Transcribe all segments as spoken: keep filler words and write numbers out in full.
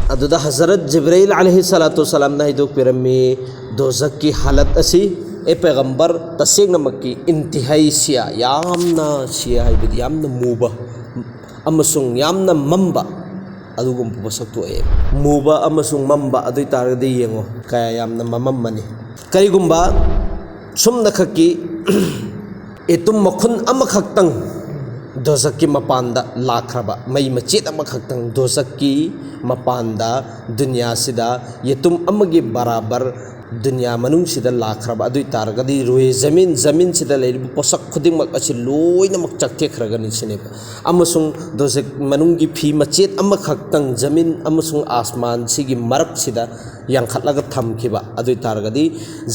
ꯑꯗꯨꯗ ꯍꯖꯔꯠ ꯖꯤꯕ꯭ꯔꯩꯜ ꯑꯂꯩꯍꯤ ꯁꯂꯥꯇꯨ ꯁꯂꯥꯝꯅ ꯍꯥꯏꯗꯣꯛꯄꯤꯔꯝꯃꯤ, ꯗꯣꯖꯛꯀꯤ ꯍꯥꯂꯠ ꯑꯁꯤ, "ꯑꯦ ꯄꯦꯒꯝꯕꯔ, ꯇꯁꯦꯡꯅꯃꯛꯀꯤ ꯏꯟꯇꯤꯍꯥꯏ ꯁꯤꯌꯥ, ꯌꯥꯝꯅ ꯁꯤꯌꯥ ꯍꯥꯏꯕꯗꯤ ꯌꯥꯝꯅ ꯃꯨꯕ ꯑꯃꯁꯨꯡ ꯌꯥꯝꯅ ꯃꯝꯕ ꯑꯗꯨꯒꯨꯝꯕ ꯄꯣꯠꯁꯛ ꯊꯣꯛꯑꯦ"꯫ ꯃꯨꯕ ꯑꯃꯁꯨꯡ ꯃꯝꯕ ꯑꯗꯨ ꯑꯣꯏ ꯇꯥꯔꯒꯗꯤ ꯌꯦꯡꯉꯣ, ꯀꯌꯥ ꯌꯥꯝꯅ ꯃꯃꯝꯃꯅꯤ꯫ ꯀꯔꯤꯒꯨꯝꯕ ꯁꯨꯝꯅꯈꯛꯀꯤ ꯑꯦꯇꯨꯝ ꯃꯈꯨꯟ ꯑꯃꯈꯛꯇꯪ ꯗꯣꯖꯛꯀꯤ ꯃꯄꯥꯟꯗ ꯂꯥꯛꯈ꯭ꯔꯕ, ꯃꯩ ꯃꯆꯦꯠ ꯑꯃꯈꯛꯇꯪ ꯗꯣꯖꯛꯀꯤ ꯃꯄꯥꯟꯗ, ꯗꯨꯅꯤꯌꯥꯁꯤꯗ ꯌꯦꯇꯨꯝ ꯑꯃꯒꯤ ꯕꯔꯥꯕꯔ ꯗꯨꯅꯤꯌꯥ ꯃꯅꯨꯡꯁꯤꯗ ꯂꯥꯛꯈ꯭ꯔꯕ ꯑꯗꯨ ꯑꯣꯏ ꯇꯥꯔꯒꯗꯤ, ꯔꯨꯍꯦ ꯖꯃꯤꯟ, ꯖꯃꯤꯟꯁꯤꯗ ꯂꯩꯔꯤꯕ ꯄꯣꯠꯁꯛ ꯈꯨꯗꯤꯡꯃꯛ ꯑꯁꯤ ꯂꯣꯏꯅꯃꯛ ꯆꯠꯊꯦꯛꯈ꯭ꯔꯒꯅꯤ ꯁꯤꯅꯦꯕ꯫ ꯑꯃꯁꯨꯡ ꯗꯣꯖꯛ ꯃꯅꯨꯡꯒꯤ ꯐꯤ ꯃꯆꯦꯠ ꯑꯃꯈꯛꯇꯪ ꯖꯃꯤꯟ ꯑꯃꯁꯨꯡ ꯑꯥꯁꯃꯥꯟꯁꯤꯒꯤ ꯃꯔꯛꯁꯤꯗ ꯌꯥꯡꯈꯠꯂꯒ ꯊꯝꯈꯤꯕ ꯑꯗꯨ ꯑꯣꯏ ꯇꯥꯔꯒꯗꯤ,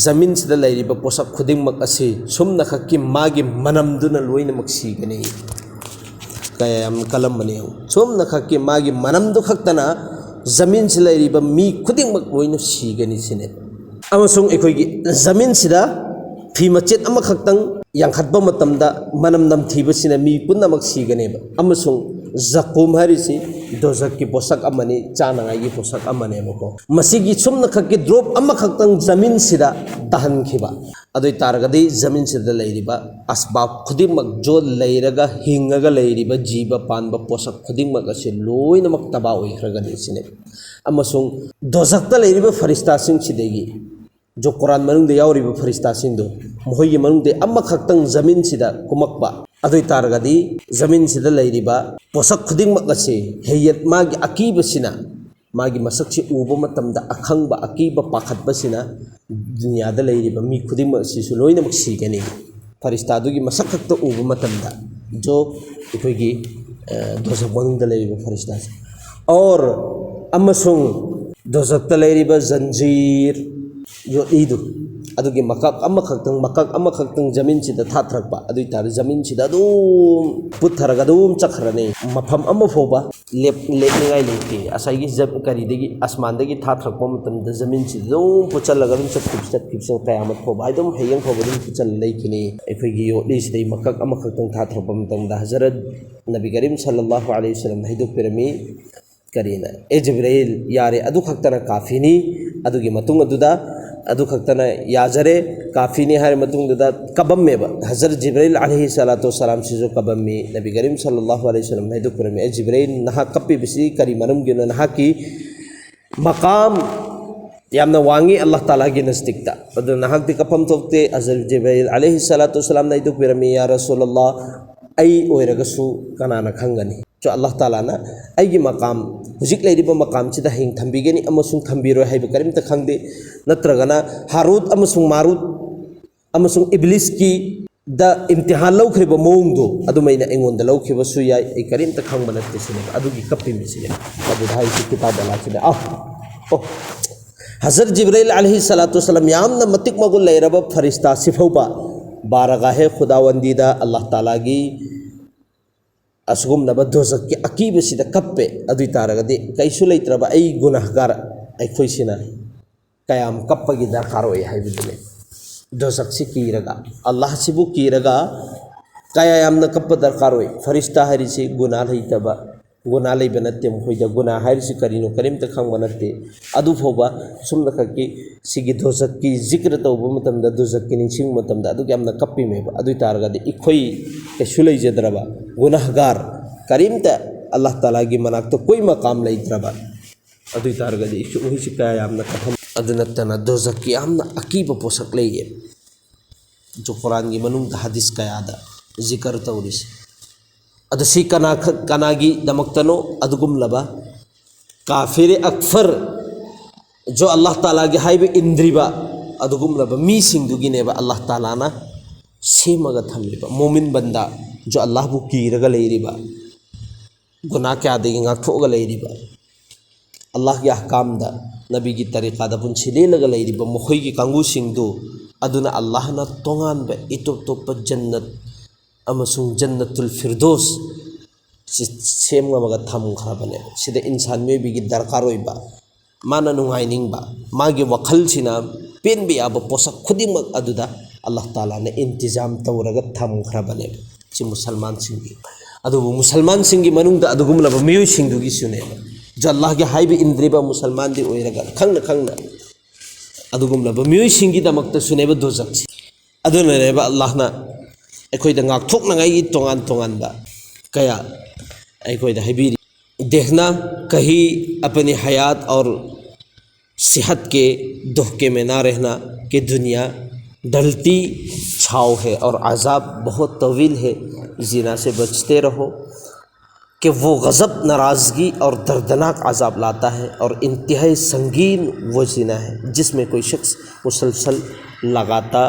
ꯖꯃꯤꯟꯁꯤꯗ ꯂꯩꯔꯤꯕ ꯄꯣꯠꯁꯛ ꯈꯨꯗꯤꯡꯃꯛ ꯑꯁꯤ ꯁꯨꯝꯅꯈꯛꯀꯤ ꯃꯥꯒꯤ ꯃꯅꯝꯗꯨꯅ ꯂꯣꯏꯅꯃꯛ ꯁꯤꯒꯅꯤ꯫ ꯀꯌꯥ ꯌꯥꯝ ꯀꯜꯂꯝꯕꯅꯤ ꯌꯦꯡꯉꯨ꯫ ꯁꯨꯝꯅꯈꯛꯀꯤ ꯃꯥꯒꯤ ꯃꯅꯝꯗꯨ ꯈꯛꯇꯅ ꯖꯃꯤꯟꯁꯤ ꯂꯩꯔꯤꯕ ꯃꯤ ꯈꯨꯗꯤꯡꯃꯛ ꯂꯣꯏꯅ ꯁꯤꯒꯅꯤ ꯁꯤꯅꯦꯕ꯫ ꯑꯃꯁꯨꯡ ꯑꯩꯈꯣꯏꯒꯤ ꯖꯃꯤꯟꯁꯤꯗ ꯐꯤ ꯃꯆꯦꯠ ꯑꯃꯈꯛꯇꯪ ꯌꯥꯡꯈꯠꯄ ꯃꯇꯝꯗ ꯃꯅꯝ ꯅꯝꯊꯤꯕꯁꯤꯅ ꯃꯤ ꯄꯨꯝꯅꯃꯛ ꯁꯤꯒꯅꯦꯕ꯫ ꯑꯃꯁꯨꯡ ꯖꯀꯨꯝ ꯍꯥꯏꯔꯤꯁꯤ ꯗꯣꯖꯛꯀꯤ ꯄꯣꯠꯁꯛ ꯑꯃꯅꯤ, ꯆꯥꯅꯉꯥꯏꯒꯤ ꯄꯣꯠꯁꯛ ꯑꯃꯅꯦꯕꯀꯣ꯫ ꯃꯁꯤꯒꯤ ꯁꯨꯝꯅꯈꯛꯀꯤ ꯗ꯭ꯔꯣꯞ ꯑꯃꯈꯛꯇꯪ ꯖꯃꯤꯟꯁꯤꯗ ꯇꯥꯍꯟꯈꯤꯕ ꯑꯗꯨ ꯑꯣꯏ ꯇꯥꯔꯒꯗꯤ, ꯖꯃꯤꯟꯁꯤꯗ ꯂꯩꯔꯤꯕ ꯑꯁꯕꯥꯕ ꯈꯨꯗꯤꯡꯃꯛ, ꯖꯣ ꯂꯩꯔꯒ ꯍꯤꯡꯉꯒ ꯂꯩꯔꯤꯕ ꯖꯤꯕ ꯄꯥꯟꯕ ꯄꯣꯠꯁꯛ ꯈꯨꯗꯤꯡꯃꯛ ꯑꯁꯤ ꯂꯣꯏꯅꯃꯛ ꯇꯕꯥ ꯑꯣꯏꯈ꯭ꯔꯒꯅꯤ ꯁꯤꯅꯤ꯫ ꯑꯃꯁꯨꯡ ꯗꯣꯖꯛꯇ ꯂꯩꯔꯤꯕ ꯐꯔꯤꯁꯇꯥꯁꯤꯡꯁꯤꯗꯒꯤ, ꯖꯣ ꯀꯨꯔꯥꯟ ꯃꯅꯨꯡꯗ ꯌꯥꯎꯔꯤꯕ ꯐꯔꯤꯁꯇꯥꯁꯤꯡꯗꯣ, ꯃꯈꯣꯏꯒꯤ ꯃꯅꯨꯡꯗ ꯑꯃꯈꯛꯇꯪ ꯖꯃꯤꯟꯁꯤꯗ ꯀꯨꯝꯃꯛꯄ ꯑꯗꯨ ꯑꯣꯏ ꯇꯥꯔꯒꯗꯤ, ꯖꯃꯤꯟꯁꯤꯗ ꯂꯩꯔꯤꯕ ꯄꯣꯠꯁꯛ ꯈꯨꯗꯤꯡꯃꯛ ꯑꯁꯤ ꯍꯦꯌꯠ, ꯃꯥꯒꯤ ꯑꯀꯤꯕꯁꯤꯅ, ꯃꯥꯒꯤ ꯃꯁꯛꯁꯤ ꯎꯕ ꯃꯇꯝꯗ ꯑꯈꯪꯕ ꯑꯀꯤꯕ ꯄꯥꯈꯠꯄꯁꯤꯅ ꯗꯨꯅꯤꯌꯥꯗ ꯂꯩꯔꯤꯕ ꯃꯤ ꯈꯨꯗꯤꯡꯃꯛ ꯑꯁꯤꯁꯨ ꯂꯣꯏꯅꯃꯛ ꯁꯤꯒꯅꯤ꯫ ꯐꯔꯤꯁꯇꯥꯗꯨꯒꯤ ꯃꯁꯛ ꯈꯛꯇ ꯎꯕ ꯃꯇꯝꯗ, ꯖꯣ, ꯑꯩꯈꯣꯏꯒꯤ, ꯑ, ꯗꯣꯖꯛ ꯃꯅꯨꯡꯗ ꯂꯩꯔꯤꯕ ꯐꯔꯤꯁꯇꯥꯁꯦ꯫ ꯑꯣꯔ, ꯑꯃꯁꯨꯡ ꯗꯣꯖꯛꯇ ꯂꯩꯔꯤꯕ ꯖꯟꯖꯤꯔ, ꯌꯣꯠꯂꯤꯗꯨ, ꯑꯗꯨꯒꯤ ꯃꯀꯛ ꯑꯃꯈꯛꯇꯪ, ꯃꯀꯛ ꯑꯃꯈꯛꯇꯪ ꯖꯃꯤꯟꯁꯤꯗ ꯊꯥꯊꯔꯛꯄ ꯑꯗꯨ ꯑꯣꯏ ꯇꯥꯔꯗꯤ, ꯖꯃꯤꯟꯁꯤꯗ ꯑꯗꯨꯝ ꯄꯨꯠꯊꯔꯒ ꯑꯗꯨꯝ ꯆꯠꯈ꯭ꯔꯅꯤ꯫ ꯃꯐꯝ ꯑꯃ ꯐꯥꯎꯕ ꯂꯦꯞ-, ꯂꯦꯞꯅꯤꯡꯉꯥꯏ ꯂꯩꯇꯦ꯫ ꯉꯁꯥꯏꯒꯤ ꯖ-, ꯀꯔꯤꯗꯒꯤ, ꯑꯁꯃꯥꯟꯗꯒꯤ ꯊꯥꯊꯔꯛꯄ ꯃꯇꯝꯗ ꯖꯃꯤꯟꯁꯤꯗ ꯑꯗꯨꯝ ꯄꯨꯠꯁꯜꯂꯒ ꯑꯗꯨꯝ ꯆꯠꯈꯤꯕ, ꯆꯠꯈꯤꯕꯁꯤꯅ ꯀꯌꯥꯃꯠ ꯐꯥꯎꯕ, ꯑꯗꯨꯝ ꯍꯌꯦꯡ ꯐꯥꯎꯕ ꯑꯗꯨꯝ ꯄꯨꯠꯁꯜꯂ ꯂꯩꯈꯤꯅꯤ꯫ ꯑꯩꯈꯣꯏꯒꯤ ꯌꯣꯠꯂꯤꯁꯤꯗꯒꯤ ꯃꯀꯛ ꯑꯃꯈꯛꯇꯪ ꯊꯥꯊꯔꯛꯄ ꯃꯇꯝꯗ ꯍꯖꯔꯠ ꯅꯕꯤ ꯀꯔꯤꯝ ꯁꯜꯂꯜꯂꯥꯍꯨ ꯑꯂꯩꯍꯤ ꯋꯁꯜꯂꯝꯅ ꯍꯥꯏꯗꯣꯛꯄꯤꯔꯝꯃꯤ, ꯀꯔꯤꯅ, "ꯑꯦ ꯖꯤꯕ꯭ꯔꯥꯏꯜ, ꯌꯥꯔꯦ, ꯑꯗꯨ ꯈꯛꯇꯅ ꯀꯥꯐꯤꯅꯤ, ꯑꯗꯨꯒꯤ ꯃꯇꯨꯡ ꯑꯗꯨꯗ ꯑꯗꯨ ꯈꯛꯇꯅ ꯌꯥꯖꯔꯦ, ꯀꯥꯐꯤꯅꯤ" ꯍꯥꯏꯔ ꯃꯇꯨꯡꯗꯨꯗ ꯀꯞꯄꯝꯃꯦꯕ꯫ ꯍꯖꯔꯠ ꯖꯤꯕ꯭ꯔꯥꯏꯜ ꯑꯂꯩꯍꯤ ꯁꯂꯥꯇꯨ ꯋꯁꯁꯂꯥꯝꯁꯤꯁꯨ ꯀꯞꯄꯝꯃꯤ꯫ ꯅꯕꯤ ꯀꯔꯤꯝ ꯁꯜꯂꯜꯂꯥꯍꯨ ꯑꯂꯩꯍꯤ ꯋꯁꯜꯂꯝ ꯍꯥꯏꯗꯣꯛꯄꯤꯔꯝꯃꯤ, "ꯑꯦ ꯖꯤꯕ꯭ꯔꯥꯏꯜ, ꯅꯍꯥꯛ ꯀꯞꯄꯤꯕꯁꯤ ꯀꯔꯤ ꯃꯔꯝꯒꯤꯅꯣ? ꯅꯍꯥꯛꯀꯤ ꯃꯀꯥꯝ ꯌꯥꯝꯅ ꯋꯥꯡꯉꯤ ꯑꯜꯂꯥꯍ ꯇꯥꯂꯥꯒꯤ ꯅꯖꯗꯤꯛꯇ꯫ ꯑꯗꯨ ꯅꯍꯥꯛꯇꯤ ꯀꯞꯐꯝ ꯊꯣꯛꯇꯦ꯫" ꯍꯖꯔꯠ ꯖꯤꯕ꯭ꯔꯥꯏꯜ ꯑꯂꯩꯍꯤ ꯁꯂꯥꯇꯨ ꯋꯁꯁꯂꯥꯝꯅ ꯍꯥꯏꯗꯣꯛꯄꯤꯔꯝꯃꯤ, "ꯌꯥ ꯔꯁꯨꯂꯜꯂꯥꯍ, ꯑꯩ ꯑꯣꯏꯔꯒꯁꯨ ꯀꯅꯥꯅ ꯈꯪꯒꯅꯤ?" ꯆꯣ, ꯑꯜꯂꯥꯍ ꯇꯥꯂꯥꯅ ꯑꯩꯒꯤ ꯃꯀꯥꯝ, ꯍꯧꯖꯤꯛ ꯂꯩꯔꯤꯕ ꯃꯀꯥꯝꯁꯤꯗ ꯍꯌꯦꯡ ꯊꯝꯕꯤꯒꯅꯤ ꯑꯃꯁꯨꯡ ꯊꯝꯕꯤꯔꯣꯏ ꯍꯥꯏꯕ ꯀꯔꯤꯝꯇ ꯈꯪꯗꯦ꯫ ꯅꯠꯇ꯭ꯔꯒꯅ ꯍꯥꯔꯨꯠ ꯑꯃꯁꯨꯡ ꯃꯥꯔꯨꯠ ꯑꯃꯁꯨꯡ ꯏꯕ꯭ꯂꯤꯁꯀꯤ ꯗ ꯏꯝꯇꯤꯍꯥꯟ ꯂꯧꯈ꯭ꯔꯤꯕ ꯃꯑꯣꯡꯗꯣ ꯑꯗꯨꯃꯥꯏꯅ ꯑꯩꯉꯣꯟꯗ ꯂꯧꯈꯤꯕꯁꯨ ꯌꯥꯏ, ꯑꯩ ꯀꯔꯤꯝꯇ ꯈꯪꯕ ꯅꯠꯇꯦ ꯁꯤꯅꯦꯕ꯫ ꯑꯗꯨꯒꯤ ꯀꯞꯄꯤꯕꯁꯤꯅꯦ꯫ ꯑꯗꯨꯗ ꯍꯥꯏꯁꯤ ꯀꯤꯇꯥꯕ ꯑꯜꯂꯥꯍꯁꯤꯗ, ꯑ, ꯑꯣ, ꯍꯖꯔꯠ ꯖꯤꯕ꯭ꯔꯥꯏꯜ ꯑꯂꯩꯍꯤ ꯁꯂꯥꯇꯨ ꯋꯁꯁꯂꯥꯝ ꯌꯥꯝꯅ ꯃꯇꯤꯛ ꯃꯒꯨꯟ ꯂꯩꯔꯕ ꯐꯔꯤꯁꯇꯥ ꯁꯤꯐꯧꯕ ꯕꯥꯔꯒꯥꯍꯦ ꯈꯨꯗꯥꯋꯟꯗꯤꯗ ꯑꯜꯂꯥꯍ ꯇꯥꯂꯥꯒꯤ ꯑꯁꯤꯒꯨꯝꯂꯕ ꯗꯣꯖꯛꯀꯤ ꯑꯀꯤꯕꯁꯤꯗ ꯀꯞꯄꯦ꯫ ꯑꯗꯨꯏ ꯇꯥꯔꯒꯗꯤ ꯀꯩꯁꯨ ꯂꯩꯇ꯭ꯔꯕ ꯑꯩ ꯒꯨꯅꯥꯍꯒꯥꯔ ꯑꯩꯈꯣꯏꯁꯤꯅ ꯀꯌꯥꯝ ꯀꯞꯄꯒꯤ ꯗꯔꯀꯥꯔ ꯑꯣꯏ ꯍꯥꯏꯕꯗꯨꯅꯤ꯫ ꯗꯣꯖꯛꯁꯤ ꯀꯤꯔꯒ, ꯑꯜꯂꯥꯍꯁꯤꯕꯨ ꯀꯤꯔꯒ ꯀꯌꯥ ꯌꯥꯝꯅ ꯀꯞꯄ ꯗꯔꯀꯥꯔ ꯑꯣꯏ꯫ ꯐꯔꯤꯁꯇꯥ ꯍꯥꯏꯔꯤꯁꯤ ꯒꯨꯅꯥ ꯂꯩꯇꯕ, ꯒꯨꯅꯥ ꯂꯩꯕ ꯅꯠꯇꯦ ꯃꯈꯣꯏꯗ꯫ ꯒꯨꯅꯥ ꯍꯥꯏꯔꯤꯁꯤ ꯀꯔꯤꯅꯣ? ꯀꯔꯤꯝꯇ ꯈꯪꯕ ꯅꯠꯇꯦ꯫ ꯑꯗꯨꯐꯥꯎꯕ ꯁꯨꯝꯅꯈꯛꯀꯤ ꯁꯤꯒꯤ ꯗꯣꯖꯛꯀꯤ ꯖꯤꯀ꯭ꯔ ꯇꯧꯕ ꯃꯇꯝꯗ, ꯗꯣꯖꯛꯀꯤ ꯅꯤꯡꯁꯤꯡꯕ ꯃꯇꯝꯗ ꯑꯗꯨꯛ ꯌꯥꯝꯅ ꯀꯞꯄꯤꯃꯦꯕ꯫ ꯑꯗꯨ ꯑꯣꯏ ꯇꯥꯔꯒꯗꯤ ꯑꯩꯈꯣꯏ ꯀꯩꯁꯨ ꯂꯩꯖꯗ꯭ꯔꯕ ꯒꯨꯅꯥꯍꯒꯥꯔ, ꯀꯔꯤꯝꯇ ꯑꯜꯂꯥꯍ ꯇꯥꯂꯥꯒꯤ ꯃꯅꯥꯛꯇ ꯀꯣꯏ ꯃꯀꯥꯝ ꯂꯩꯇ꯭ꯔꯕ, ꯑꯗꯨ ꯑꯣꯏ ꯇꯥꯔꯒꯗꯤ ꯑꯩꯈꯣꯏꯁꯤ ꯀꯌꯥ ꯌꯥꯝꯅ ꯀꯞꯐꯝ꯫ ꯑꯗꯨ ꯅꯠꯇꯅ ꯗꯣꯖꯛꯀꯤ ꯌꯥꯝꯅ ꯑꯀꯤꯕ ꯄꯣꯠꯁꯛ ꯂꯩꯌꯦ꯫ ꯖꯣ ꯀꯨꯔꯥꯟꯒꯤ ꯃꯅꯨꯡꯗ ꯍꯗꯤꯁ ꯀꯌꯥꯗ ꯖꯤꯀꯔ ꯇꯧꯔꯤꯁꯦ꯫ ꯑꯗꯨ ꯁꯤ ꯀꯅꯥ, ꯀꯅꯥꯒꯤꯗꯃꯛꯇꯅꯣ? ꯑꯗꯨꯒꯨꯝꯂꯕ ꯀꯥꯐꯤꯔ ꯑꯛꯐꯔ, ꯖꯣ ꯑꯜꯂꯥꯍ ꯇꯥꯂꯥꯒꯤ ꯍꯥꯏꯕ ꯏꯟꯗ꯭ꯔꯤꯕ ꯑꯗꯨꯒꯨꯝꯂꯕ ꯃꯤꯁꯤꯡꯗꯨꯒꯤꯅꯦꯕ ꯑꯜꯂꯥꯍ ꯇꯥꯂꯥꯅ ꯁꯦꯝꯃꯒ ꯊꯝꯂꯤꯕ꯫ ꯃꯣꯃꯤꯟ ꯕꯟꯗꯥ, ꯖꯣ ꯑꯜꯂꯥꯍꯕꯨ ꯀꯤꯔꯒ ꯂꯩꯔꯤꯕ, ꯒꯨꯅꯥ ꯀꯌꯥꯗꯒꯤ ꯉꯥꯛꯊꯣꯛꯑꯒ ꯂꯩꯔꯤꯕ, ꯑꯜꯂꯥꯍꯒꯤ ꯑꯍꯀꯥꯝꯗ, ꯅꯕꯤꯒꯤ ꯇꯔꯤꯀꯥꯗ ꯄꯨꯟꯁꯤ ꯂꯦꯜꯂꯒ ꯂꯩꯔꯤꯕ ꯃꯈꯣꯏꯒꯤ ꯀꯥꯡꯕꯨꯁꯤꯡꯗꯨ, ꯑꯗꯨꯅ ꯑꯜꯂꯥꯍꯅ ꯇꯣꯉꯥꯟꯕ ꯏꯇꯣꯞ ꯇꯣꯞꯄ ꯖꯟꯅꯠ ꯑꯃꯁꯨꯡ ꯖꯟꯅꯇꯨꯜ ꯐꯤꯔꯗꯣꯁ ꯁꯤ ꯁꯦꯝꯂꯝꯃꯒ ꯊꯝꯈ꯭ꯔꯕꯅꯦ꯫ ꯁꯤꯗ ꯏꯟꯁꯥꯟ ꯃꯤꯑꯣꯏꯕꯒꯤ ꯗꯔꯀꯥꯔ ꯑꯣꯏꯕ, ꯃꯥꯅ ꯅꯨꯡꯉꯥꯏꯅꯤꯡꯕ, ꯃꯥꯒꯤ ꯋꯥꯈꯜꯁꯤꯅ ꯄꯦꯟꯕ ꯌꯥꯕ ꯄꯣꯠꯁꯛ ꯈꯨꯗꯤꯡꯃꯛ ꯑꯗꯨꯗ ꯑꯜꯂꯥꯍ ꯇꯥꯂꯥꯅ ꯏꯟꯇꯤꯖꯥꯝ ꯇꯧꯔꯒ ꯊꯝꯈ꯭ꯔꯕꯅꯦꯕ꯫ ꯁꯤ ꯃꯨꯁꯜꯃꯥꯟꯁꯤꯡꯒꯤ, ꯑꯗꯨꯕꯨ ꯃꯨꯁꯜꯃꯥꯟꯁꯤꯡꯒꯤ ꯃꯅꯨꯡꯗ ꯑꯗꯨꯒꯨꯝꯂꯕ ꯃꯤꯑꯣꯏꯁꯤꯡꯗꯨꯒꯤꯁꯨꯅꯦꯕ꯫ ꯑꯜꯂꯥꯍꯒꯤ ꯍꯥꯏꯕ ꯏꯟꯗ꯭ꯔꯤꯕ ꯃꯨꯁꯜꯃꯥꯟꯗꯤ ꯑꯣꯏꯔꯒ ꯈꯪꯅ ꯈꯪꯅ ꯑꯗꯨꯒꯨꯝꯂꯕ ꯃꯤꯑꯣꯏꯁꯤꯡꯒꯤꯗꯃꯛꯇꯁꯨꯅꯦꯕ ꯗꯣꯖꯈꯁꯦ꯫ ꯑꯗꯨꯅꯅꯦꯕ ꯑꯜꯂꯥꯍꯅ ꯑꯩꯈꯣꯏꯗ ꯉꯥꯛꯊꯣꯛꯅꯉꯥꯏꯒꯤ ꯇꯣꯉꯥꯟ ꯇꯣꯉꯥꯟꯕ ꯀꯌꯥ ꯑꯩꯈꯣꯏꯗ ꯍꯥꯏꯕꯤꯔꯤ꯫ देखना कहीं अपनी हयात और सेहत के धोखे में ना रहना कि दुनिया ढलती छाव है और अजाब बहुत तवील है, जिना से बचते रहो। कि वो गज़ब, नाराज़गी और दर्दनाक अजाब लाता है और इंतहाई संगीन वो ज़िना है जिसमें कोई शख्स मुसलसल लगाता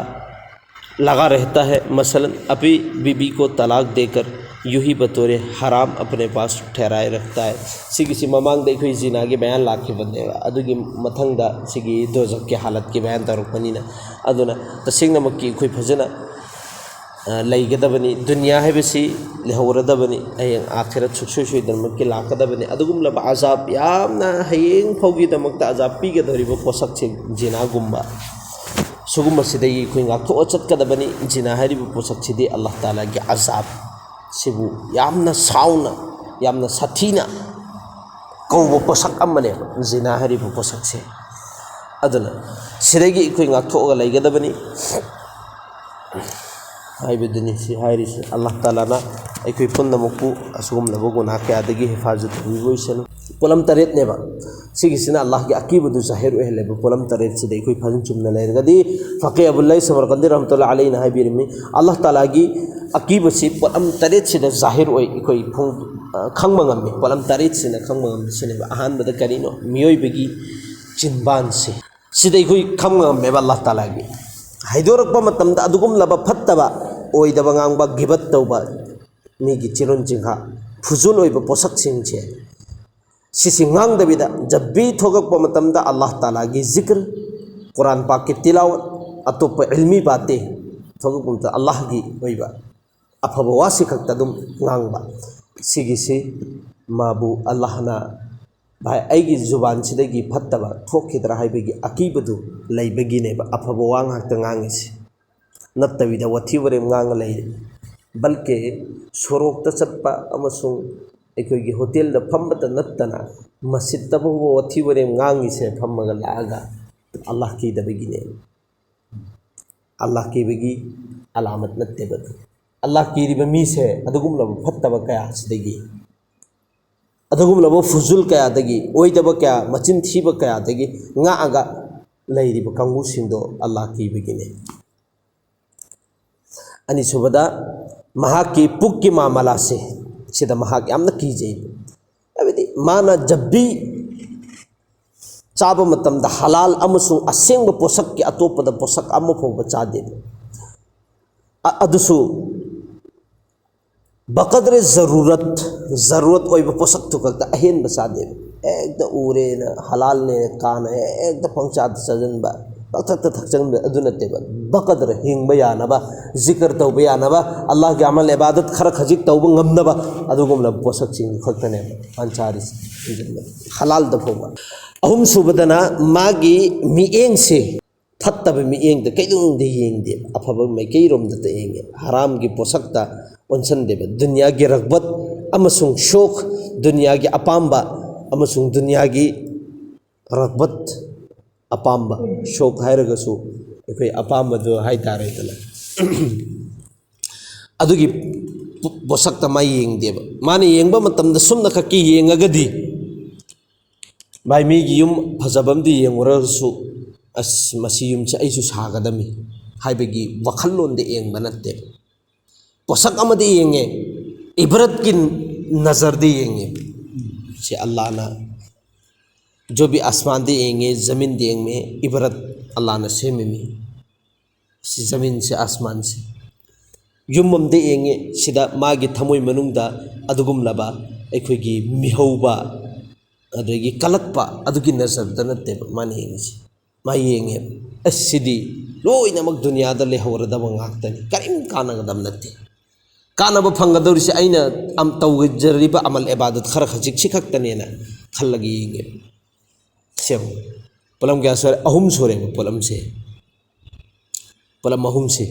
लगा रहता है। मसलन, अपनी बीबी को तलाक देकर यूं ही बतौर हराम अपने पास ठहराए रखता है꯫ ꯁꯤꯒꯤꯁꯤ ꯃꯃꯥꯡꯗ ꯑꯩꯈꯣꯏ ꯖꯤꯅꯥꯒꯤ ꯕꯌꯥꯟ ꯂꯥꯛꯈꯤꯕꯅꯦꯕ꯫ ꯑꯗꯨꯒꯤ ꯃꯊꯪꯗ ꯁꯤꯒꯤ ꯗꯣꯖꯈꯀꯤ ꯍꯥꯂꯠꯀꯤ ꯕꯌꯥꯟ ꯇꯧꯔꯛꯄꯅꯤꯅ꯫ ꯑꯗꯨꯅ ꯇꯁꯦꯡꯅꯃꯛꯀꯤ ꯑꯩꯈꯣꯏ ꯐꯖꯅ ꯑ, ꯂꯩꯒꯗꯕꯅꯤ꯫ ꯗꯨꯅꯤꯌꯥ ꯍꯥꯏꯕꯁꯤ ꯂꯩꯍꯧꯔꯗꯕꯅꯤ꯫ ꯍꯌꯦꯡ ꯑꯥꯈꯤꯔꯠ ꯁꯨꯛꯁꯣꯏ ꯁꯣꯏꯗꯅꯃꯛꯀꯤ ꯂꯥꯛꯀꯗꯕꯅꯤ꯫ ꯑꯗꯨꯒꯨꯝꯂꯕ ꯑꯖꯥꯕ, ꯌꯥꯝꯅ ꯍꯌꯦꯡ ꯐꯥꯎꯒꯤꯗꯃꯛꯇ ꯑꯖꯥꯕ ꯄꯤꯒꯗꯧꯔꯤꯕ ꯄꯣꯠꯁꯛꯁꯤꯡ ꯖꯤꯅꯥꯒꯨꯝꯕ, ꯁꯤꯒꯨꯝꯕꯁꯤꯗꯒꯤ ꯑꯩꯈꯣꯏ ꯉꯥꯛꯊꯣꯛꯑ ꯆꯠꯀꯗꯕꯅꯤ꯫ ꯖꯤꯅꯥ ꯍꯥꯏꯔꯤꯕ ꯄꯣꯠꯁꯛꯁꯤꯗꯤ ꯑꯜꯂꯥꯍ ꯇꯥꯂꯥꯒꯤ ꯑꯖꯥꯕ ꯁꯤꯕꯨ ꯌꯥꯝꯅ ꯁꯥꯎꯅ, ꯌꯥꯝꯅ ꯁꯥꯊꯤꯅ ꯀꯧꯕ ꯄꯣꯠꯁꯛ ꯑꯃꯅꯦꯕ ꯖꯤꯅꯥ ꯍꯥꯏꯔꯤꯕ ꯄꯣꯠꯁꯛꯁꯦ꯫ ꯑꯗꯨꯅ ꯁꯤꯗꯒꯤ ꯑꯩꯈꯣꯏ ꯉꯥꯛꯊꯣꯛꯑꯒ ꯂꯩꯒꯗꯕꯅꯤ ꯍꯥꯏꯕꯗꯨꯅꯤ꯫ ꯁꯤ ꯍꯥꯏꯔꯤꯁꯤ ꯑꯜꯂꯥꯍ ꯇꯥꯂꯥꯅ ꯑꯩꯈꯣꯏ ꯄꯨꯝꯅꯃꯛꯄꯨ ꯑꯁꯤꯒꯨꯝꯂꯕ ꯒꯨꯅꯥꯍ ꯀꯌꯥꯗꯒꯤ ꯍꯤꯐꯥꯖꯠ ꯇꯧꯕꯤꯕ ꯑꯣꯏꯁꯅꯨ꯫ ꯄꯣꯠꯂꯝ ꯇꯔꯦꯠꯅꯦꯕ꯫ ꯁꯤꯒꯤꯁꯤꯅ ꯑꯜꯂꯥꯍꯒꯤ ꯑꯀꯤꯕꯗꯨ ꯖꯥꯍꯤꯔ ꯑꯣꯏꯍꯜꯂꯦꯕ꯫ ꯄꯣꯠꯂꯝ ꯇꯔꯦꯠꯁꯤꯗ ꯑꯩꯈꯣꯏ ꯐꯖꯅ ꯆꯨꯝꯅ ꯂꯩꯔꯒꯗꯤ, ꯐꯀꯤ ꯑꯕꯨꯜꯂꯥꯏ ꯁꯃꯔꯀꯟꯗꯤ ꯔꯍꯃꯇꯨꯜꯂꯥꯍꯤ ꯑꯂꯩꯅ ꯍꯥꯏꯕꯤꯔꯝꯃꯤ, ꯑꯜꯂꯥꯍ ꯇꯥꯂꯥꯒꯤ ꯑꯀꯤꯕꯁꯤ ꯄꯣꯠꯂꯝ ꯇꯔꯦꯠꯁꯤꯗ ꯖꯥꯍꯤꯔ ꯑꯣꯏ, ꯑꯩꯈꯣꯏ ꯐꯣꯡ-, ꯑ, ꯈꯪꯕ ꯉꯝꯃꯤ꯫ ꯄꯣꯠꯂꯝ ꯇꯔꯦꯠꯁꯤꯅ ꯈꯪꯕ ꯉꯝꯕꯁꯤꯅꯦꯕ꯫ ꯑꯍꯥꯟꯕꯗ ꯀꯔꯤꯅꯣ? ꯃꯤꯑꯣꯏꯕꯒꯤ ꯆꯤꯟꯕꯥꯟꯁꯦ꯫ ꯁꯤꯗ ꯑꯩꯈꯣꯏ ꯈꯪꯕ ꯉꯝꯃꯦꯕ ꯑꯜꯂꯥꯍ ꯇꯥꯂꯥꯒꯤ꯫ ꯍꯥꯏꯗꯣꯔꯛꯄ ꯃꯇꯝꯗ ꯑꯗꯨꯒꯨꯝꯂꯕ ꯐꯠꯇꯕ, ꯑꯣꯏꯗꯕ ꯉꯥꯡꯕ, ꯒꯤꯕꯠ ꯇꯧꯕ, ꯃꯤꯒꯤ ꯆꯤꯔꯣꯟ ꯆꯤꯡꯈꯥ, ꯐꯨꯖꯨꯜ ꯑꯣꯏꯕ ꯄꯣꯠꯁꯛꯁꯤꯡꯁꯦ, ꯁꯤꯁꯤ ꯉꯥꯡꯗꯕꯤꯗ, ꯖꯕ ꯚꯤ ꯊꯣꯛꯂꯛꯄ ꯃꯇꯝꯗ ꯑꯜꯂꯥꯍ ꯇꯥꯂꯥꯒꯤ ꯖꯤꯀ꯭ꯔ, ꯀꯨꯔꯥꯟ ꯄꯥꯛꯀꯤ ꯇꯤꯂꯥꯋꯠ, ꯑꯇꯣꯞꯄ ꯏꯜꯃꯤ ꯕꯥꯇꯦ ꯊꯣꯛꯂꯛꯄ ꯃꯇꯝꯗ ꯑꯜꯂꯥꯍꯒꯤ ꯑꯣꯏꯕ ꯑꯐꯕ ꯋꯥꯁꯤ ꯈꯛꯇ ꯑꯗꯨꯝ ꯉꯥꯡꯕ꯫ ꯁꯤꯒꯤꯁꯤ ꯃꯥꯕꯨ ꯑꯜꯂꯥꯍꯅ, ꯚꯥꯏ, ꯑꯩꯒꯤ ꯖꯨꯕꯥꯟꯁꯤꯗꯒꯤ ꯐꯠꯇꯕ ꯊꯣꯛꯈꯤꯗ꯭ꯔꯥ ꯍꯥꯏꯕꯒꯤ ꯑꯀꯤꯕꯗꯨ ꯂꯩꯕꯒꯤꯅꯦꯕ ꯑꯐꯕ ꯋꯥ ꯉꯥꯛꯇ ꯉꯥꯡꯉꯤꯁꯤ꯫ ꯅꯠꯇꯕꯤꯗ ꯋꯥꯊꯤ ꯋꯥꯔꯦꯝ ꯉꯥꯡꯉ ꯂꯩꯔꯦ꯫ ꯕꯜꯀꯦ ꯁꯣꯔꯣꯛꯇ ꯆꯠꯄ ꯑꯃꯁꯨꯡ ꯑꯩꯈꯣꯏꯒꯤ ꯍꯣꯇꯦꯜꯗ ꯐꯝꯕꯇ ꯅꯠꯇꯅ ꯃꯁꯖꯤꯠꯇꯐꯥꯎꯕ ꯋꯥꯊꯤ ꯋꯥꯔꯦꯝ ꯉꯥꯡꯉꯤꯁꯦ ꯐꯝꯃꯒ ꯂꯥꯛꯑꯒ ꯑꯜꯂꯥꯍ ꯀꯤꯗꯕꯒꯤꯅꯦ꯫ ꯑꯜꯂꯥꯍ ꯀꯤꯕꯒꯤ ꯑꯂꯥꯃꯠ ꯅꯠꯇꯦꯕ ꯑꯗꯨ꯫ ꯑꯜꯂꯥꯍ ꯀꯤꯔꯤꯕ ꯃꯤꯁꯦ ꯑꯗꯨꯒꯨꯝꯂꯕ ꯐꯠꯇꯕ ꯀꯌꯥꯁꯤꯗꯒꯤ, ꯑꯗꯨꯒꯨꯝꯂꯕ ꯐꯨꯖꯨꯜ ꯀꯌꯥꯗꯒꯤ, ꯑꯣꯏꯗꯕ ꯀꯌꯥ, ꯃꯆꯤꯟ ꯊꯤꯕ ꯀꯌꯥꯗꯒꯤ ꯉꯥꯛꯑꯒ ꯂꯩꯔꯤꯕ ꯀꯥꯡꯕꯨꯁꯤꯡꯗꯣ ꯑꯜꯂꯥꯍ ꯀꯤꯕꯒꯤꯅꯦ꯫ ꯑꯅꯤꯁꯨꯕꯗ, ꯃꯍꯥꯛꯀꯤ ꯄꯨꯛꯀꯤ ꯃꯥꯃꯂꯥꯁꯦ, ꯁꯤꯗ ꯃꯍꯥꯛ ꯌꯥꯝꯅ ꯀꯤꯖꯩ꯫ ꯍꯥꯏꯕꯗꯤ ꯃꯥꯅ ꯖꯕꯤ ꯆꯥꯕ ꯃꯇꯝꯗ ꯍꯂꯥꯜ ꯑꯃꯁꯨꯡ ꯑꯁꯦꯡꯕ ꯄꯣꯠꯁꯛꯀꯤ ꯑꯇꯣꯞꯄꯗ ꯄꯣꯠꯁꯛ ꯑꯃ ꯐꯥꯎꯕ ꯆꯥꯗꯦ꯫ ꯑ-, ꯑꯗꯨꯁꯨ ꯕꯀꯗ꯭ꯔꯦ ꯖꯔꯨꯔꯠ, ꯖꯔꯨꯔꯠ ꯑꯣꯏꯕ ꯄꯣꯠꯁꯛꯇꯨ ꯈꯛꯇ, ꯑꯍꯦꯟꯕ ꯆꯥꯗꯦꯕ꯫ ꯍꯦꯛꯇ ꯎꯔꯦꯅ, ꯍꯂꯥꯜꯅꯦ ꯀꯥꯅ ꯍꯦꯛꯇ ꯄꯪꯆꯥꯗ ꯆꯥꯁꯤꯟꯕ, ꯄꯪꯊꯛꯇ ꯊꯛꯆꯟꯕ, ꯑꯗꯨ ꯅꯠꯇꯦꯕ꯫ ꯕꯀꯗ꯭ꯔ, ꯍꯤꯡꯕ ꯌꯥꯅꯕ, ꯖꯤꯀꯔ ꯇꯧꯕ ꯌꯥꯅꯕ, ꯑꯜꯂꯥꯍꯒꯤ ꯑꯃꯜ ꯏꯕꯥꯗꯠ ꯈꯔ ꯈꯖꯤꯛ ꯇꯧꯕ ꯉꯝꯅꯕ, ꯑꯗꯨꯒꯨꯝꯂꯕ ꯄꯣꯠꯁꯛꯁꯤꯡꯗꯨ ꯈꯛꯇꯅꯦꯕ ꯃꯥꯅ ꯆꯥꯔꯤꯁꯦ꯫ ꯍꯂꯥꯜꯗ ꯐꯥꯎꯕ꯫ ꯑꯍꯨꯝꯁꯨꯕꯗꯅ ꯃꯥꯒꯤ ꯃꯤꯠꯌꯦꯡꯁꯦ ꯐꯠꯇꯕ ꯃꯤꯠꯌꯦꯡꯗ ꯀꯩꯗꯧꯅꯨꯡꯗ ꯌꯦꯡꯗꯦ, ꯑꯐꯕ ꯃꯥꯏꯀꯩꯔꯣꯝꯗꯇ ꯌꯦꯡꯉꯦ꯫ ꯍꯔꯥꯝꯒꯤ ꯄꯣꯠꯁꯛꯇ ꯑꯣꯟꯁꯟꯗꯦꯕ꯫ ꯗꯨꯅꯤꯌꯥꯒꯤ ꯔꯒꯕꯠ ꯑꯃꯁꯨꯡ ꯁꯣꯈ, ꯗꯨꯅꯤꯌꯥꯒꯤ ꯑꯄꯥꯝꯕ ꯑꯃꯁꯨꯡ ꯗꯨꯅꯤꯌꯥꯒꯤ ꯔꯒꯕꯠ, ꯑꯄꯥꯝꯕ, ꯁꯣꯈ ꯍꯥꯏꯔꯒꯁꯨ ꯑꯩꯈꯣꯏ ꯑꯄꯥꯝꯕꯗꯣ ꯍꯥꯏꯇꯥꯔꯦꯗꯅ꯫ ꯑꯗꯨꯒꯤ ꯄꯣ-, ꯄꯣꯠꯁꯛꯇ ꯃꯥ ꯌꯦꯡꯗꯦꯕ꯫ ꯃꯥꯅ ꯌꯦꯡꯕ ꯃꯇꯝꯗ ꯁꯨꯝꯅ ꯈꯛꯀꯤ ꯌꯦꯡꯉꯒꯗꯤ, ꯚꯥꯏ, ꯃꯤꯒꯤ ꯌꯨꯝ ꯐꯖꯕ ꯑꯃꯗꯤ ꯌꯦꯡꯉꯨꯔꯒꯁꯨ, "ꯑꯁ, ꯃꯁꯤ ꯌꯨꯝꯁꯦ ꯑꯩꯁꯨ ꯁꯥꯒꯗꯝꯃꯤ" ꯍꯥꯏꯕꯒꯤ ꯋꯥꯈꯜꯂꯣꯟꯗ ꯌꯦꯡꯕ ꯅꯠꯇꯦꯕ꯫ ꯄꯣꯠꯁꯛ ꯑꯃꯗꯤ ꯌꯦꯡꯉꯦ, ꯏꯕꯔꯠꯀꯤ ꯅꯖꯔꯗꯤ ꯌꯦꯡꯉꯦ꯫ ꯁꯤ ꯑꯜꯂꯥꯍꯅ, ꯖꯣꯕꯤ ꯑꯁꯃꯥꯟꯗꯤ ꯌꯦꯡꯉꯦ, ꯖꯃꯤꯟꯗꯤ ꯌꯦꯡꯉꯦ, ꯏꯕꯔꯠ ꯑꯜꯂꯥꯍꯅ ꯁꯦꯝꯃꯤꯃꯤ꯫ ꯁꯤ ꯖꯃꯤꯟꯁꯦ, ꯑꯁꯃꯥꯟꯁꯦ꯫ ꯌꯨꯝ ꯑꯃꯗ ꯌꯦꯡꯉꯦ, ꯁꯤꯗ ꯃꯥꯒꯤ ꯊꯃꯣꯏ ꯃꯅꯨꯡꯗ ꯑꯗꯨꯒꯨꯝꯂꯕ ꯑꯩꯈꯣꯏꯒꯤ ꯃꯤꯍꯧꯕ, ꯑꯗꯒꯤ ꯀꯜꯂꯛꯄ, ꯑꯗꯨꯒꯤ ꯅꯖꯔꯗ ꯅꯠꯇꯦꯕ ꯃꯥꯅ ꯌꯦꯡꯉꯤꯁꯦ꯫ ꯃꯥ ꯌꯦꯡꯉꯦꯕ, "ꯑꯁ, ꯁꯤꯗꯤ ꯂꯣꯏꯅꯃꯛ ꯗꯨꯅꯤꯌꯥꯗ ꯂꯩꯍꯧꯔꯗꯕ ꯉꯥꯛꯇꯅꯤ, ꯀꯔꯤꯝ ꯀꯥꯟꯅꯒꯗꯕ ꯅꯠꯇꯦ꯫ ꯀꯥꯟꯅꯕ ꯐꯪꯒꯗꯧꯔꯤꯁꯦ ꯑꯩꯅ ꯑꯝ-, ꯇꯧꯖꯔꯤꯕ ꯑꯃꯜ ꯏꯕꯥꯗꯠ ꯈꯔ ꯈꯖꯤꯛꯁꯤ ꯈꯛꯇꯅꯦꯅ" ꯈꯜꯂꯒ ꯌꯦꯡꯉꯦꯕ꯫ ꯁꯦꯝ-, ꯄꯣꯠꯂꯝ ꯀꯌꯥ ꯁꯨꯔꯦ? ꯑꯍꯨꯝ ꯁꯨꯔꯦꯕ ꯄꯣꯠꯂꯝꯁꯦ꯫ ꯄꯣꯠꯂꯝ ꯑꯍꯨꯝꯁꯦ꯫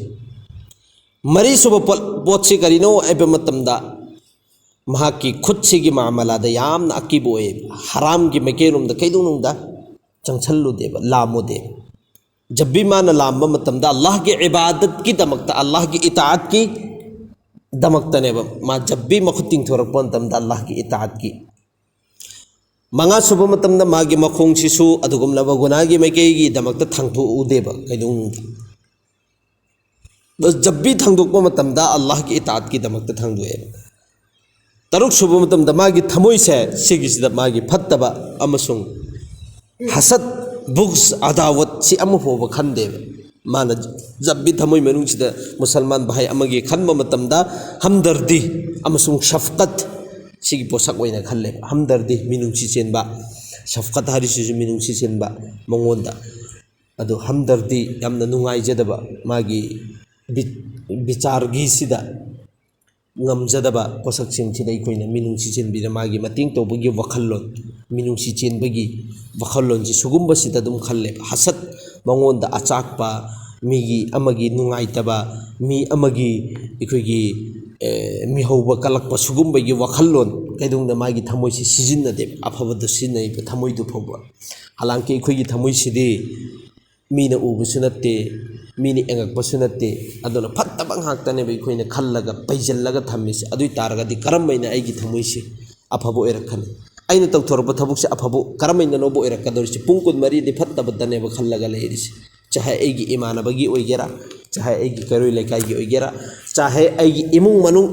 ꯃꯔꯤꯁꯨꯕ ꯄꯣꯠ, ꯄꯣꯠꯁꯤ ꯀꯔꯤꯅꯣ ꯍꯥꯏꯕ ꯃꯇꯝꯗ, ꯃꯍꯥꯛꯀꯤ ꯈꯨꯠꯁꯤꯒꯤ ꯃꯥꯃꯂꯥꯗ ꯌꯥꯝꯅ ꯑꯀꯤꯕ ꯑꯣꯏꯌꯦꯕ꯫ ꯍꯔꯥꯝꯒꯤ ꯃꯥꯏꯀꯩꯔꯣꯝꯗ ꯀꯩꯗꯧꯅꯨꯡꯗ ꯆꯪꯁꯜꯂꯨꯗꯦꯕ, ꯂꯥꯝꯃꯨꯗꯦꯕ꯫ ꯖꯕꯤ ꯃꯥꯅ ꯂꯥꯝꯕ ꯃꯇꯝꯗ ꯑꯜꯂꯥꯍꯒꯤ ꯏꯕꯥꯗꯠꯀꯤꯗꯃꯛꯇ, ꯑꯜꯂꯥꯍꯒꯤ ꯏꯇꯥꯑꯠꯀꯤ ꯗꯃꯛꯇꯅꯦꯕ꯫ ꯃꯥ ꯖꯕꯤ ꯃꯈꯨꯠ ꯇꯤꯡꯊꯣꯔꯛꯄ ꯃꯇꯝꯗ ꯑꯜꯂꯥꯍꯒꯤ ꯏꯇꯥꯑꯠꯀꯤ꯫ ꯃꯉꯥ ꯁꯨꯕ ꯃꯇꯝꯗ ꯃꯥꯒꯤ ꯃꯈꯣꯡꯁꯤꯁꯨ ꯑꯗꯨꯒꯨꯝꯂꯕ ꯒꯨꯅꯥꯒꯤ ꯃꯥꯏꯀꯩꯒꯤꯗꯃꯛꯇ ꯊꯥꯡꯗꯣꯛꯎꯗꯦꯕ ꯀꯩꯗꯧꯅꯨꯡꯗ꯫ ꯖꯕꯤ ꯊꯥꯡꯗꯣꯛꯄ ꯃꯇꯝꯗ ꯑꯜꯂꯥꯍꯒꯤ ꯏꯇꯥꯠꯀꯤꯗꯃꯛꯇ ꯊꯥꯡꯗꯣꯛꯑꯦꯕ꯫ ꯇꯔꯨꯛ ꯁꯨꯕ ꯃꯇꯝꯗ ꯃꯥꯒꯤ ꯊꯃꯣꯏꯁꯦ ꯁꯤꯒꯤꯁꯤꯗ ꯃꯥꯒꯤ ꯐꯠꯇꯕ ꯑꯃꯁꯨꯡ ꯍꯁꯠ, ꯕꯨꯒꯖ, ꯑꯗꯥꯋꯠ ꯁꯤ ꯑꯃ ꯐꯥꯎꯕ ꯈꯟꯗꯦꯕ꯫ ꯃꯥꯅ ꯖꯕꯤ ꯊꯃꯣꯏ ꯃꯅꯨꯡꯁꯤꯗ ꯃꯨꯁꯜꯃꯥꯟ ꯚꯥꯏ ꯑꯃꯒꯤ ꯈꯟꯕ ꯃꯇꯝꯗ ꯍꯝꯗꯔꯗꯤ ꯑꯃꯁꯨꯡ ꯁꯐꯀꯠ ꯁꯤꯒꯤ ꯄꯣꯠꯁꯛ ꯑꯣꯏꯅ ꯈꯜꯂꯦꯕ꯫ ꯍꯝꯗꯔꯗꯤ ꯃꯤꯅꯨꯡꯁꯤ ꯆꯦꯟꯕ, ꯁꯐꯀꯠ ꯍꯥꯏꯔꯤꯁꯤꯁꯨ ꯃꯤꯅꯨꯡꯁꯤ ꯆꯦꯟꯕ ꯃꯉꯣꯟꯗ꯫ ꯑꯗꯣ ꯍꯝꯗꯔꯗꯤ ꯌꯥꯝꯅ ꯅꯨꯡꯉꯥꯏꯖꯗꯕ, ꯃꯥꯒꯤ ꯕꯤ-, ꯕꯤꯆꯥꯔꯒꯤꯁꯤꯗ ꯉꯝꯖꯗꯕ ꯄꯣꯠꯁꯛꯁꯤꯡꯁꯤꯗ ꯑꯩꯈꯣꯏꯅ ꯃꯤꯅꯨꯡꯁꯤ ꯆꯦꯟꯕꯤꯗ ꯃꯥꯒꯤ ꯃꯇꯦꯡ ꯇꯧꯕꯒꯤ ꯋꯥꯈꯜꯂꯣꯟ, ꯃꯤꯅꯨꯡꯁꯤ ꯆꯦꯟꯕꯒꯤ ꯋꯥꯈꯜꯂꯣꯟꯁꯤ ꯁꯤꯒꯨꯝꯕꯁꯤꯗ ꯑꯗꯨꯝ ꯈꯜꯂꯦꯕ꯫ ꯍꯁꯠ, ꯃꯉꯣꯟꯗ ꯑꯆꯥꯛꯄ, ꯃꯤꯒꯤ ꯑꯃꯒꯤ ꯅꯨꯡꯉꯥꯏꯇꯕ, ꯃꯤ ꯑꯃꯒꯤ ꯑꯩꯈꯣꯏꯒꯤ, ꯑꯦ, ꯃꯤꯍꯧꯕ ꯀꯜꯂꯛꯄ ꯁꯤꯒꯨꯝꯕꯒꯤ ꯋꯥꯈꯜꯂꯣꯟ ꯀꯩꯗꯧꯅ ꯃꯥꯒꯤ ꯊꯃꯣꯏꯁꯤ ꯁꯤꯖꯤꯟꯅꯗꯦꯕ, ꯑꯐꯕꯗ ꯁꯤꯖꯤꯟꯅꯩꯕ ꯊꯃꯣꯏꯗꯨ ꯐꯥꯎꯕ꯫ ꯍꯥꯂꯥꯡꯀꯤ ꯑꯩꯈꯣꯏꯒꯤ ꯊꯃꯣꯏꯁꯤꯗꯤ ꯃꯤꯅ ꯎꯕꯁꯨ ꯅꯠꯇꯦ, ꯃꯤꯅ ꯌꯦꯡꯉꯛꯄꯁꯨ ꯅꯠꯇꯦ꯫ ꯑꯗꯨꯅ ꯐꯠꯇꯕ ꯉꯥꯛꯇꯅꯦꯕ ꯑꯩꯈꯣꯏꯅ ꯈꯜꯂꯒ ꯄꯩꯁꯤꯜꯂꯒ ꯊꯝꯃꯤꯁꯦ꯫ ꯑꯗꯨ ꯑꯣꯏ ꯇꯥꯔꯒꯗꯤ ꯀꯔꯝꯕꯅ ꯑꯩꯒꯤ ꯊꯃꯣꯏꯁꯦ ꯑꯐꯕ ꯑꯣꯏꯔꯛꯀꯅꯤ? ꯑꯩꯅ ꯇꯧꯊꯣꯔꯛꯄ ꯊꯕꯛꯁꯦ ꯑꯐꯕ ꯀꯔꯝꯍꯥꯏꯅꯅꯣꯕ ꯑꯣꯏꯔꯛꯀꯗꯧꯔꯤꯁꯦ? ꯄꯨꯡ ꯀꯨꯟꯃꯔꯤꯗꯤ ꯐꯠꯇꯕꯗꯅꯦꯕ ꯈꯜꯂꯒ ꯂꯩꯔꯤꯁꯦ꯫ ꯆꯥꯍꯦ ꯑꯩꯒꯤ ꯏꯃꯥꯟꯅꯕꯒꯤ ꯑꯣꯏꯒꯦꯔꯥ, ꯆꯥꯍꯦ ꯑꯩꯒꯤ ꯀꯩꯔꯣꯏ ꯂꯩꯀꯥꯏꯒꯤ ꯑꯣꯏꯒꯦꯔꯥ, ꯆꯥꯍꯦ ꯑꯩꯒꯤ ꯏꯃꯨꯡ ꯃꯅꯨꯡ,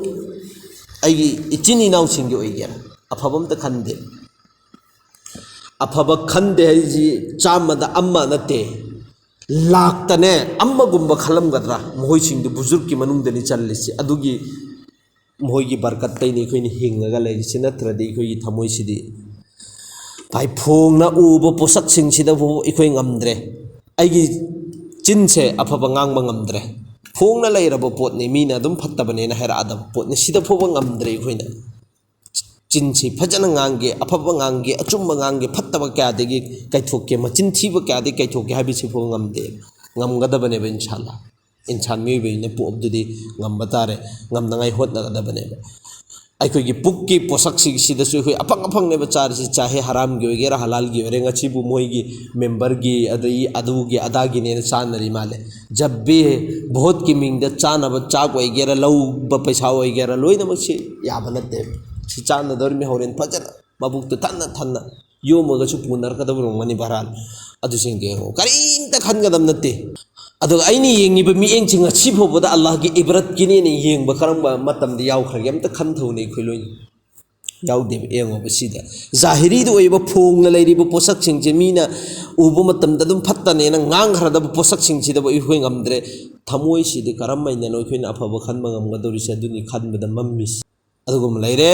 ꯑꯩꯒꯤ ꯏꯆꯤꯟ ꯏꯅꯥꯎꯁꯤꯡꯒꯤ ꯑꯣꯏꯒꯦꯔꯥ, ꯑꯐꯕ ꯑꯝꯇ ꯈꯟꯗꯦ꯫ ꯑꯐꯕ ꯈꯟꯗꯦ ꯍꯥꯏꯁꯤ ꯆꯥꯝꯃꯗ ꯑꯃ ꯅꯠꯇꯦ, ꯂꯥꯛꯇꯅꯦ ꯑꯃꯒꯨꯝꯕ ꯈꯜꯂꯝꯒꯗ꯭ꯔꯥ? ꯃꯈꯣꯏꯁꯤꯡꯗꯨ ꯕꯨꯖꯨꯔꯒꯀꯤ ꯃꯅꯨꯡꯗꯅꯤ ꯆꯜꯂꯤꯁꯤ꯫ ꯑꯗꯨꯒꯤ ꯃꯈꯣꯏꯒꯤ ꯕꯔꯀꯠꯇꯩꯅꯤ ꯑꯩꯈꯣꯏꯅ ꯍꯤꯡꯉꯒ ꯂꯩꯔꯤꯁꯤ, ꯅꯠꯇ꯭ꯔꯗꯤ ꯑꯩꯈꯣꯏꯒꯤ ꯊꯃꯣꯏꯁꯤꯗꯤ ꯚꯥꯏ, ꯐꯣꯡꯅ ꯎꯕ ꯄꯣꯠꯁꯛꯁꯤꯡꯁꯤꯗꯕꯨ ꯑꯩꯈꯣꯏ ꯉꯝꯗ꯭ꯔꯦ꯫ ꯑꯩꯒꯤ ꯆꯤꯟꯁꯦ ꯑꯐꯕ ꯉꯥꯡꯕ ꯉꯝꯗ꯭ꯔꯦ꯫ ꯐꯣꯡꯅ ꯂꯩꯔꯕ ꯄꯣꯠꯅꯤ, ꯃꯤꯅ ꯑꯗꯨꯝ ꯐꯠꯇꯕꯅꯦꯅ ꯍꯥꯏꯔꯛꯑꯗꯕ ꯄꯣꯠꯅꯤ꯫ ꯁꯤꯗ ꯐꯥꯎꯕ ꯉꯝꯗ꯭ꯔꯦ ꯑꯩꯈꯣꯏꯅ꯫ ꯆꯤꯟꯁꯤ ꯐꯖꯅ ꯉꯥꯡꯒꯦ, ꯑꯐꯕ ꯉꯥꯡꯒꯦ, ꯑꯆꯨꯝꯕ ꯉꯥꯡꯒꯦ, ꯐꯠꯇꯕ ꯀꯌꯥꯗꯒꯤ ꯀꯥꯏꯊꯣꯛꯀꯦ, ꯃꯆꯤꯟ ꯊꯤꯕ ꯀꯌꯥꯗꯒꯤ ꯀꯥꯏꯊꯣꯛꯀꯦ ꯍꯥꯏꯕꯁꯤ ꯐꯥꯎ ꯉꯝꯗꯦ꯫ ꯉꯝꯒꯗꯕꯅꯦꯕ, ꯏꯟꯁꯥꯜꯂꯥ꯫ ꯏꯟꯁꯥꯟ ꯃꯤꯑꯣꯏꯕꯅꯤꯅ ꯄꯣꯛꯑꯕꯗꯨꯗꯤ ꯉꯝꯕ ꯇꯥꯔꯦ, ꯉꯝꯅꯉꯥꯏ ꯍꯣꯠꯅꯒꯗꯕꯅꯦꯕ꯫ ꯑꯩꯈꯣꯏꯒꯤ ꯄꯨꯛꯀꯤ ꯄꯣꯠꯁꯛꯁꯤꯡꯁꯤꯗꯁꯨ ꯑꯩꯈꯣꯏ ꯑꯐꯪ ꯑꯐꯪꯅꯦꯕ ꯆꯥꯔꯤꯁꯤ, ꯆꯥꯍꯦ ꯍꯔꯥꯝꯒꯤ ꯑꯣꯏꯒꯦꯔꯥ ꯍꯂꯥꯜꯒꯤ ꯑꯣꯏꯔꯦ, ꯉꯁꯤꯕꯨ ꯃꯣꯏꯒꯤ ꯃꯦꯝꯕꯔꯒꯤ ꯑꯗꯒꯤ ꯑꯗꯨꯒꯤ ꯑꯗꯥꯒꯤꯅꯦꯅ ꯆꯥꯅꯔꯤ ꯃꯥꯜꯂꯦ꯫ ꯖꯕ ꯚꯤ ꯍꯦ, ꯚꯣꯠꯀꯤ ꯃꯤꯡꯗ ꯆꯥꯅꯕ ꯆꯥꯛ ꯑꯣꯏꯒꯦꯔꯥ, ꯂꯧꯕ ꯄꯩꯁꯥ ꯑꯣꯏꯒꯦꯔꯥ, ꯂꯣꯏꯅꯃꯛꯁꯤ ꯌꯥꯕ ꯅꯠꯇꯦꯕ꯫ ꯁꯤ ꯆꯥꯅꯗꯧꯔꯤꯃꯤ ꯍꯣꯔꯦꯟ ꯐꯖꯅ ꯃꯕꯨꯛꯇꯨ ꯊꯟꯅ ꯊꯟꯅ ꯌꯣꯝꯃꯒꯁꯨ ꯄꯨꯅꯔꯛꯀꯗꯕ ꯑꯣꯏꯔꯝꯒꯅꯤ ꯕꯍꯔꯥꯜ꯫ ꯑꯗꯨꯁꯤꯡꯗꯣ ꯌꯦꯡꯉꯣ, ꯀꯔꯤꯝꯇ ꯈꯟꯒꯗꯕ ꯅꯠꯇꯦ꯫ ꯑꯗꯨꯒ ꯑꯩꯅ ꯌꯦꯡꯉꯤꯕ ꯃꯤꯠꯌꯦꯡꯁꯤ ꯉꯁꯤ ꯐꯥꯎꯕꯗ ꯑꯜꯂꯥꯍꯒꯤ ꯏꯕꯔꯠꯀꯤꯅꯦꯅ ꯌꯦꯡꯕ ꯀꯔꯝꯕ ꯃꯇꯝꯗ ꯌꯥꯎꯈ꯭ꯔꯒꯦ? ꯑꯝꯇ ꯈꯟꯊꯧꯅꯦ ꯑꯩꯈꯣꯏ ꯂꯣꯏꯅ꯫ ꯌꯥꯎꯗꯦꯕ꯫ ꯌꯦꯡꯉꯣꯕ ꯁꯤꯗ, ꯖꯥꯍꯤꯔꯤꯗ ꯑꯣꯏꯕ ꯐꯣꯡꯅ ꯂꯩꯔꯤꯕ ꯄꯣꯠꯁꯛꯁꯤꯡꯁꯦ ꯃꯤꯅ ꯎꯕ ꯃꯇꯝꯗ ꯑꯗꯨꯝ ꯐꯠꯇꯅꯦꯅ ꯉꯥꯡꯈ꯭ꯔꯗꯕ ꯄꯣꯠꯁꯛꯁꯤꯡꯁꯤꯗꯕꯨ ꯑꯩꯈꯣꯏ ꯉꯝꯗ꯭ꯔꯦ꯫ ꯊꯃꯣꯏꯁꯤꯗꯤ ꯀꯔꯝ ꯍꯥꯏꯅꯅꯣ ꯑꯩꯈꯣꯏꯅ ꯑꯐꯕ ꯈꯟꯕ ꯉꯝꯒꯗꯧꯔꯤꯁꯦ? ꯑꯗꯨꯅꯤ ꯈꯟꯕꯗ ꯃꯝꯃꯤꯁꯤ꯫ ꯑꯗꯨꯒꯨꯝꯕ ꯂꯩꯔꯦ꯫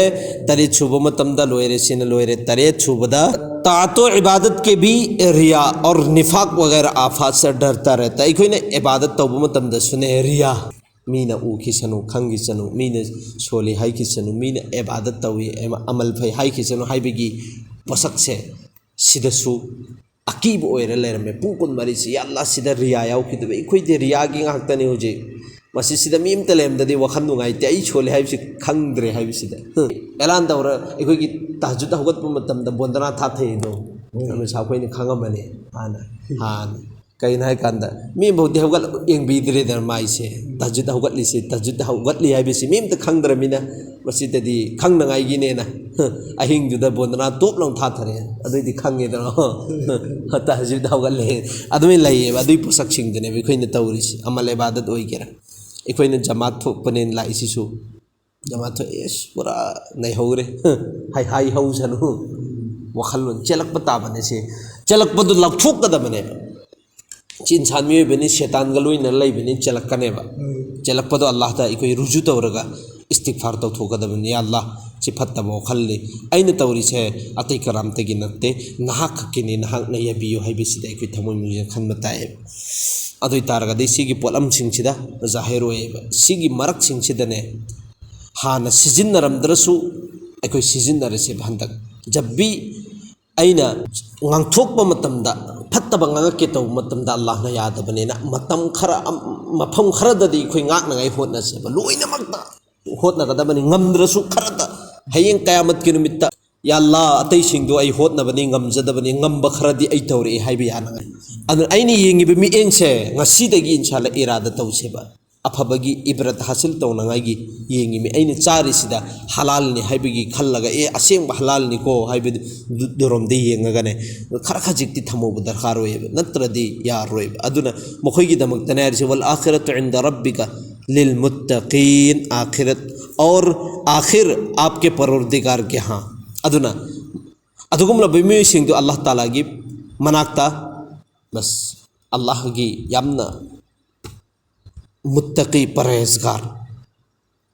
ꯇꯔꯦꯠ ꯁꯨꯕ ꯃꯇꯝꯗ ꯂꯣꯏꯔꯦ, ꯁꯤꯅ ꯂꯣꯏꯔꯦ꯫ ꯇꯔꯦꯠ ꯁꯨꯕꯗ, ꯇꯥꯇꯣ ꯏꯕꯥꯗꯠ ꯀꯦ ꯕꯤ ꯔꯤꯌꯥ ꯑꯣꯔ ꯅꯤꯐꯥꯛ ꯋꯒꯦꯔ ꯑꯥꯐꯥꯠ ꯁꯦ ꯗꯔꯇꯥ ꯔꯦꯍꯇꯥ꯫ ꯑꯩꯈꯣꯏꯅ ꯏꯕꯥꯗꯠ ꯇꯧꯕ ꯃꯇꯝꯗꯁꯨꯅꯦ, ꯔꯤꯌꯥ, ꯃꯤꯅ ꯎꯈꯤꯁꯅꯨ, ꯈꯪꯈꯤꯁꯅꯨ, ꯃꯤꯅ ꯁꯣꯜꯂꯤ ꯍꯥꯏꯈꯤꯁꯅꯨ, ꯃꯤꯅ ꯏꯕꯥꯗꯠ ꯇꯧꯏ, ꯑꯃ-, ꯑꯃꯜ ꯐꯩ ꯍꯥꯏꯈꯤꯁꯅꯨ ꯍꯥꯏꯕꯒꯤ ꯄꯣꯠꯁꯛꯁꯦ ꯁꯤꯗꯁꯨ ꯑꯀꯤꯕ ꯑꯣꯏꯔ ꯂꯩꯔꯝꯃꯦ꯫ ꯄꯨꯡ ꯀꯨꯟꯃꯔꯤꯁꯤ, "ꯌꯥ ꯑꯜꯂꯥ, ꯁꯤꯗ ꯔꯤꯌꯥ ꯌꯥꯎꯈꯤꯗꯕ, ꯑꯩꯈꯣꯏꯗꯤ ꯔꯤꯌꯥꯒꯤ ꯉꯥꯛꯇꯅꯤ ꯍꯧꯖꯤꯛ꯫ ꯃꯁꯤꯁꯤꯗ ꯃꯤ ꯑꯃꯇ ꯂꯩꯔꯝꯗꯗꯤ ꯋꯥꯈꯜ ꯅꯨꯡꯉꯥꯏꯇꯦ, ꯑꯩ ꯁꯣꯜꯂꯦ ꯍꯥꯏꯕꯁꯤ ꯈꯪꯗ꯭ꯔꯦ" ꯍꯥꯏꯕꯁꯤꯗ꯫ ꯑꯦꯂꯥꯟ ꯇꯧꯔ ꯑꯩꯈꯣꯏꯒꯤ ꯇꯍꯖꯨꯗ ꯍꯧꯒꯠꯄ ꯃꯇꯝꯗ ꯕꯣꯟꯗꯅꯥ ꯊꯥꯊꯩꯗꯣ꯫ ꯎꯝ꯫ ꯑꯗꯨꯁꯨ ꯑꯩꯈꯣꯏꯅ ꯈꯪꯉꯝꯃꯅꯤ ꯍꯥꯟꯅ꯫ ꯍꯥꯟꯅ꯫ ꯀꯩꯅꯣ ꯍꯥꯏꯀꯥꯟꯗ ꯃꯤ ꯑꯃꯐꯥꯎꯗꯤ ꯍꯧꯒꯠ-, ꯌꯦꯡꯕꯤꯗ꯭ꯔꯦꯗꯅ ꯃꯥꯏꯁꯦ꯫ ꯇꯍꯖꯨꯗ ꯍꯧꯒꯠꯂꯤꯁꯦ, ꯇꯍꯖꯨꯗ ꯍꯧꯒꯠꯂꯤ ꯍꯥꯏꯕꯁꯤ ꯃꯤ ꯑꯃꯇ ꯈꯪꯗ꯭ꯔꯃꯤꯅ ꯃꯁꯤꯗꯗꯤ ꯈꯪꯅꯉꯥꯏꯒꯤꯅꯦꯅ ꯑꯍꯤꯡꯗꯨꯗ ꯕꯣꯟꯗꯅꯥ ꯇꯣꯞ ꯂꯥꯎ ꯊꯥꯊꯔꯦ꯫ ꯑꯗꯨꯏꯗꯤ ꯈꯪꯉꯦꯗꯅ꯫ ꯇꯍꯖꯨꯗ ꯍꯧꯒꯠꯂꯦ꯫ ꯑꯗꯨꯃꯥꯏꯅ ꯂꯩꯌꯦꯕ꯫ ꯑꯗꯨꯏ ꯄꯣꯠꯁꯛꯁꯤꯡꯗꯨꯅꯦꯕ ꯑꯩꯈꯣꯏꯅ ꯇꯧꯔꯤꯁꯤ꯫ ꯑꯃꯜ ꯏꯕꯥꯗꯠ ꯑꯣꯏꯒꯦꯔꯥ꯫ ꯑꯩꯈꯣꯏꯅ ꯖꯃꯥꯠ ꯊꯣꯛꯄꯅꯦꯅ ꯂꯥꯛꯏꯁꯤꯁꯨ꯫ ꯖꯃꯥꯠ ꯊꯣꯛꯑꯦ, ꯑꯁ, ꯄꯨꯔꯥ ꯅꯩꯍꯧꯔꯦ꯫ ꯍꯥꯏ, ꯍꯥꯏꯍꯧꯁꯅꯨ꯫ ꯋꯥꯈꯜꯂꯣꯟ ꯆꯦꯜꯂꯛꯄ ꯇꯥꯕꯅꯦ ꯁꯤ꯫ ꯆꯦꯜꯂꯛꯄꯗꯨ ꯂꯥꯎꯊꯣꯛꯀꯗꯕꯅꯦꯕ꯫ ꯁꯤ ꯏꯟꯁꯥꯟ ꯃꯤꯑꯣꯏꯕꯅꯤ, ꯁꯦꯇꯥꯟꯒ ꯂꯣꯏꯅꯅ ꯂꯩꯕꯅꯤ, ꯆꯦꯜꯂꯛꯀꯅꯦꯕ꯫ ꯎꯝ꯫ ꯆꯦꯜꯂꯛꯄꯗꯣ ꯑꯜꯂꯥꯍꯗ ꯑꯩꯈꯣꯏ ꯔꯨꯖꯨ ꯇꯧꯔꯒ ꯏꯁꯇꯤꯒꯐꯥꯔ ꯇꯧꯊꯣꯛꯀꯗꯕꯅꯤ꯫ "ꯌꯥ ꯑꯜꯂꯥꯍ, ꯁꯤ ꯐꯠꯇꯕ ꯋꯥꯈꯜꯅꯤ꯫ ꯑꯩꯅ ꯇꯧꯔꯤꯁꯦ ꯑꯇꯩ ꯀꯔꯝꯇꯒꯤ ꯅꯠꯇꯦ, ꯅꯍꯥꯛ ꯈꯛꯀꯤꯅꯤ, ꯅꯍꯥꯛꯅ ꯌꯥꯕꯤꯌꯨ" ꯍꯥꯏꯕꯁꯤꯗ ꯑꯩꯈꯣꯏ ꯊꯃꯣꯏ ꯃꯅꯨꯡꯗ ꯈꯟꯕ ꯇꯥꯏꯌꯦꯕ꯫ ꯑꯗꯨ ꯑꯣꯏ ꯇꯥꯔꯒꯗꯤ ꯁꯤꯒꯤ ꯄꯣꯠꯂꯝꯁꯤꯡꯁꯤꯗ ꯖꯥꯍꯤꯔ ꯑꯣꯏꯌꯦꯕ꯫ ꯁꯤꯒꯤ ꯃꯔꯛꯁꯤꯡꯁꯤꯗꯅꯦ ꯍꯥꯟꯅ ꯁꯤꯖꯤꯟꯅꯔꯝꯗ꯭ꯔꯁꯨ ꯑꯩꯈꯣꯏ ꯁꯤꯖꯤꯟꯅꯔꯁꯦꯕ ꯍꯟꯗꯛ꯫ ꯖꯕ ꯚꯤ ꯑꯩꯅ ꯉꯥꯡꯊꯣꯛꯄ ꯃꯇꯝꯗ, ꯐꯠꯇꯕ ꯉꯥꯡꯉꯛꯀꯦ ꯇꯧꯕ ꯃꯇꯝꯗ ꯑꯜꯂꯥꯍꯅ ꯌꯥꯗꯕꯅꯤꯅ ꯃꯇꯝ ꯈꯔ, ꯑꯝ-, ꯃꯐꯝ ꯈꯔꯗꯗꯤ ꯑꯩꯈꯣꯏ ꯉꯥꯛꯅꯉꯥꯏ ꯍꯣꯠꯅꯁꯦꯕ꯫ ꯂꯣꯏꯅꯃꯛꯇ ꯍꯣꯠꯅꯒꯗꯕꯅꯤ꯫ ꯉꯝꯗ꯭ꯔꯁꯨ ꯈꯔꯇ, ꯍꯌꯦꯡ ꯀꯌꯥꯃꯠꯀꯤ ꯅꯨꯃꯤꯠꯇ, "ꯌꯥ ꯑꯜꯂꯥ, ꯑꯇꯩꯁꯤꯡꯗꯣ ꯑꯩ ꯍꯣꯠꯅꯕꯅꯤ, ꯉꯝꯖꯗꯕꯅꯤ, ꯉꯝꯕ ꯈꯔꯗꯤ ꯑꯩ ꯇꯧꯔꯛꯑꯦ" ꯍꯥꯏꯕ ꯌꯥꯅꯉꯥꯏ꯫ ꯑꯗꯨꯅ ꯑꯩꯅ ꯌꯦꯡꯉꯤꯕ ꯃꯤꯠꯌꯦꯡꯁꯦ ꯉꯁꯤꯗꯒꯤ ꯏꯟꯁꯥꯜꯂꯥ ꯏꯔꯥꯗ ꯇꯧꯁꯦꯕ꯫ ꯑꯐꯕꯒꯤ ꯏꯕ꯭ꯔꯠ ꯍꯥꯁꯤꯜ ꯇꯧꯅꯉꯥꯏꯒꯤ ꯌꯦꯡꯉꯤꯃꯤ꯫ ꯑꯩꯅ ꯆꯥꯔꯤꯁꯤꯗ ꯍꯂꯥꯜꯅꯤ ꯍꯥꯏꯕꯒꯤ ꯈꯜꯂꯒ, "ꯑꯦ, ꯑꯁꯦꯡꯕ ꯍꯂꯥꯜꯅꯤꯀꯣ" ꯍꯥꯏꯕꯗꯨ, ꯗꯨꯔꯣꯝꯗ ꯌꯦꯡꯉꯒꯅꯦ, ꯈꯔ ꯈꯖꯤꯛꯇꯤ ꯊꯝꯍꯧꯕ ꯗꯔꯀꯥꯔ ꯑꯣꯏꯌꯦꯕ, ꯅꯠꯇ꯭ꯔꯗꯤ ꯌꯥꯔꯣꯏꯕ꯫ ꯑꯗꯨꯅ ꯃꯈꯣꯏꯒꯤꯗꯃꯛꯇꯅꯦ ꯍꯥꯏꯔꯤꯁꯦ, "ꯋꯜ ꯑꯥꯈꯤꯔꯇꯨ ꯏꯟꯗ ꯔꯕꯤꯀ ꯂꯤꯜ ꯃꯨꯠꯇꯀꯤꯟ", ꯑꯥꯈꯤꯔꯠ, "ꯑꯣꯔ ꯑꯥꯈꯤꯔ ꯑꯥꯞꯀꯦ ꯄꯔꯣꯔꯗꯤꯒꯥꯔ ꯀꯦ ꯍꯥ"꯫ ꯑꯗꯨꯅ ꯑꯗꯨꯒꯨꯝꯂꯕ ꯃꯤꯑꯣꯏꯁꯤꯡꯗꯨ ꯑꯜꯂꯥꯍ ꯇꯥꯂꯥꯒꯤ ꯃꯅꯥꯛꯇ, ꯕꯁ, ꯑꯜꯂꯥꯍꯒꯤ ꯌꯥꯝꯅ ꯃꯨꯠꯇꯀꯤ, ꯄꯔꯍꯦꯖꯒꯥꯔ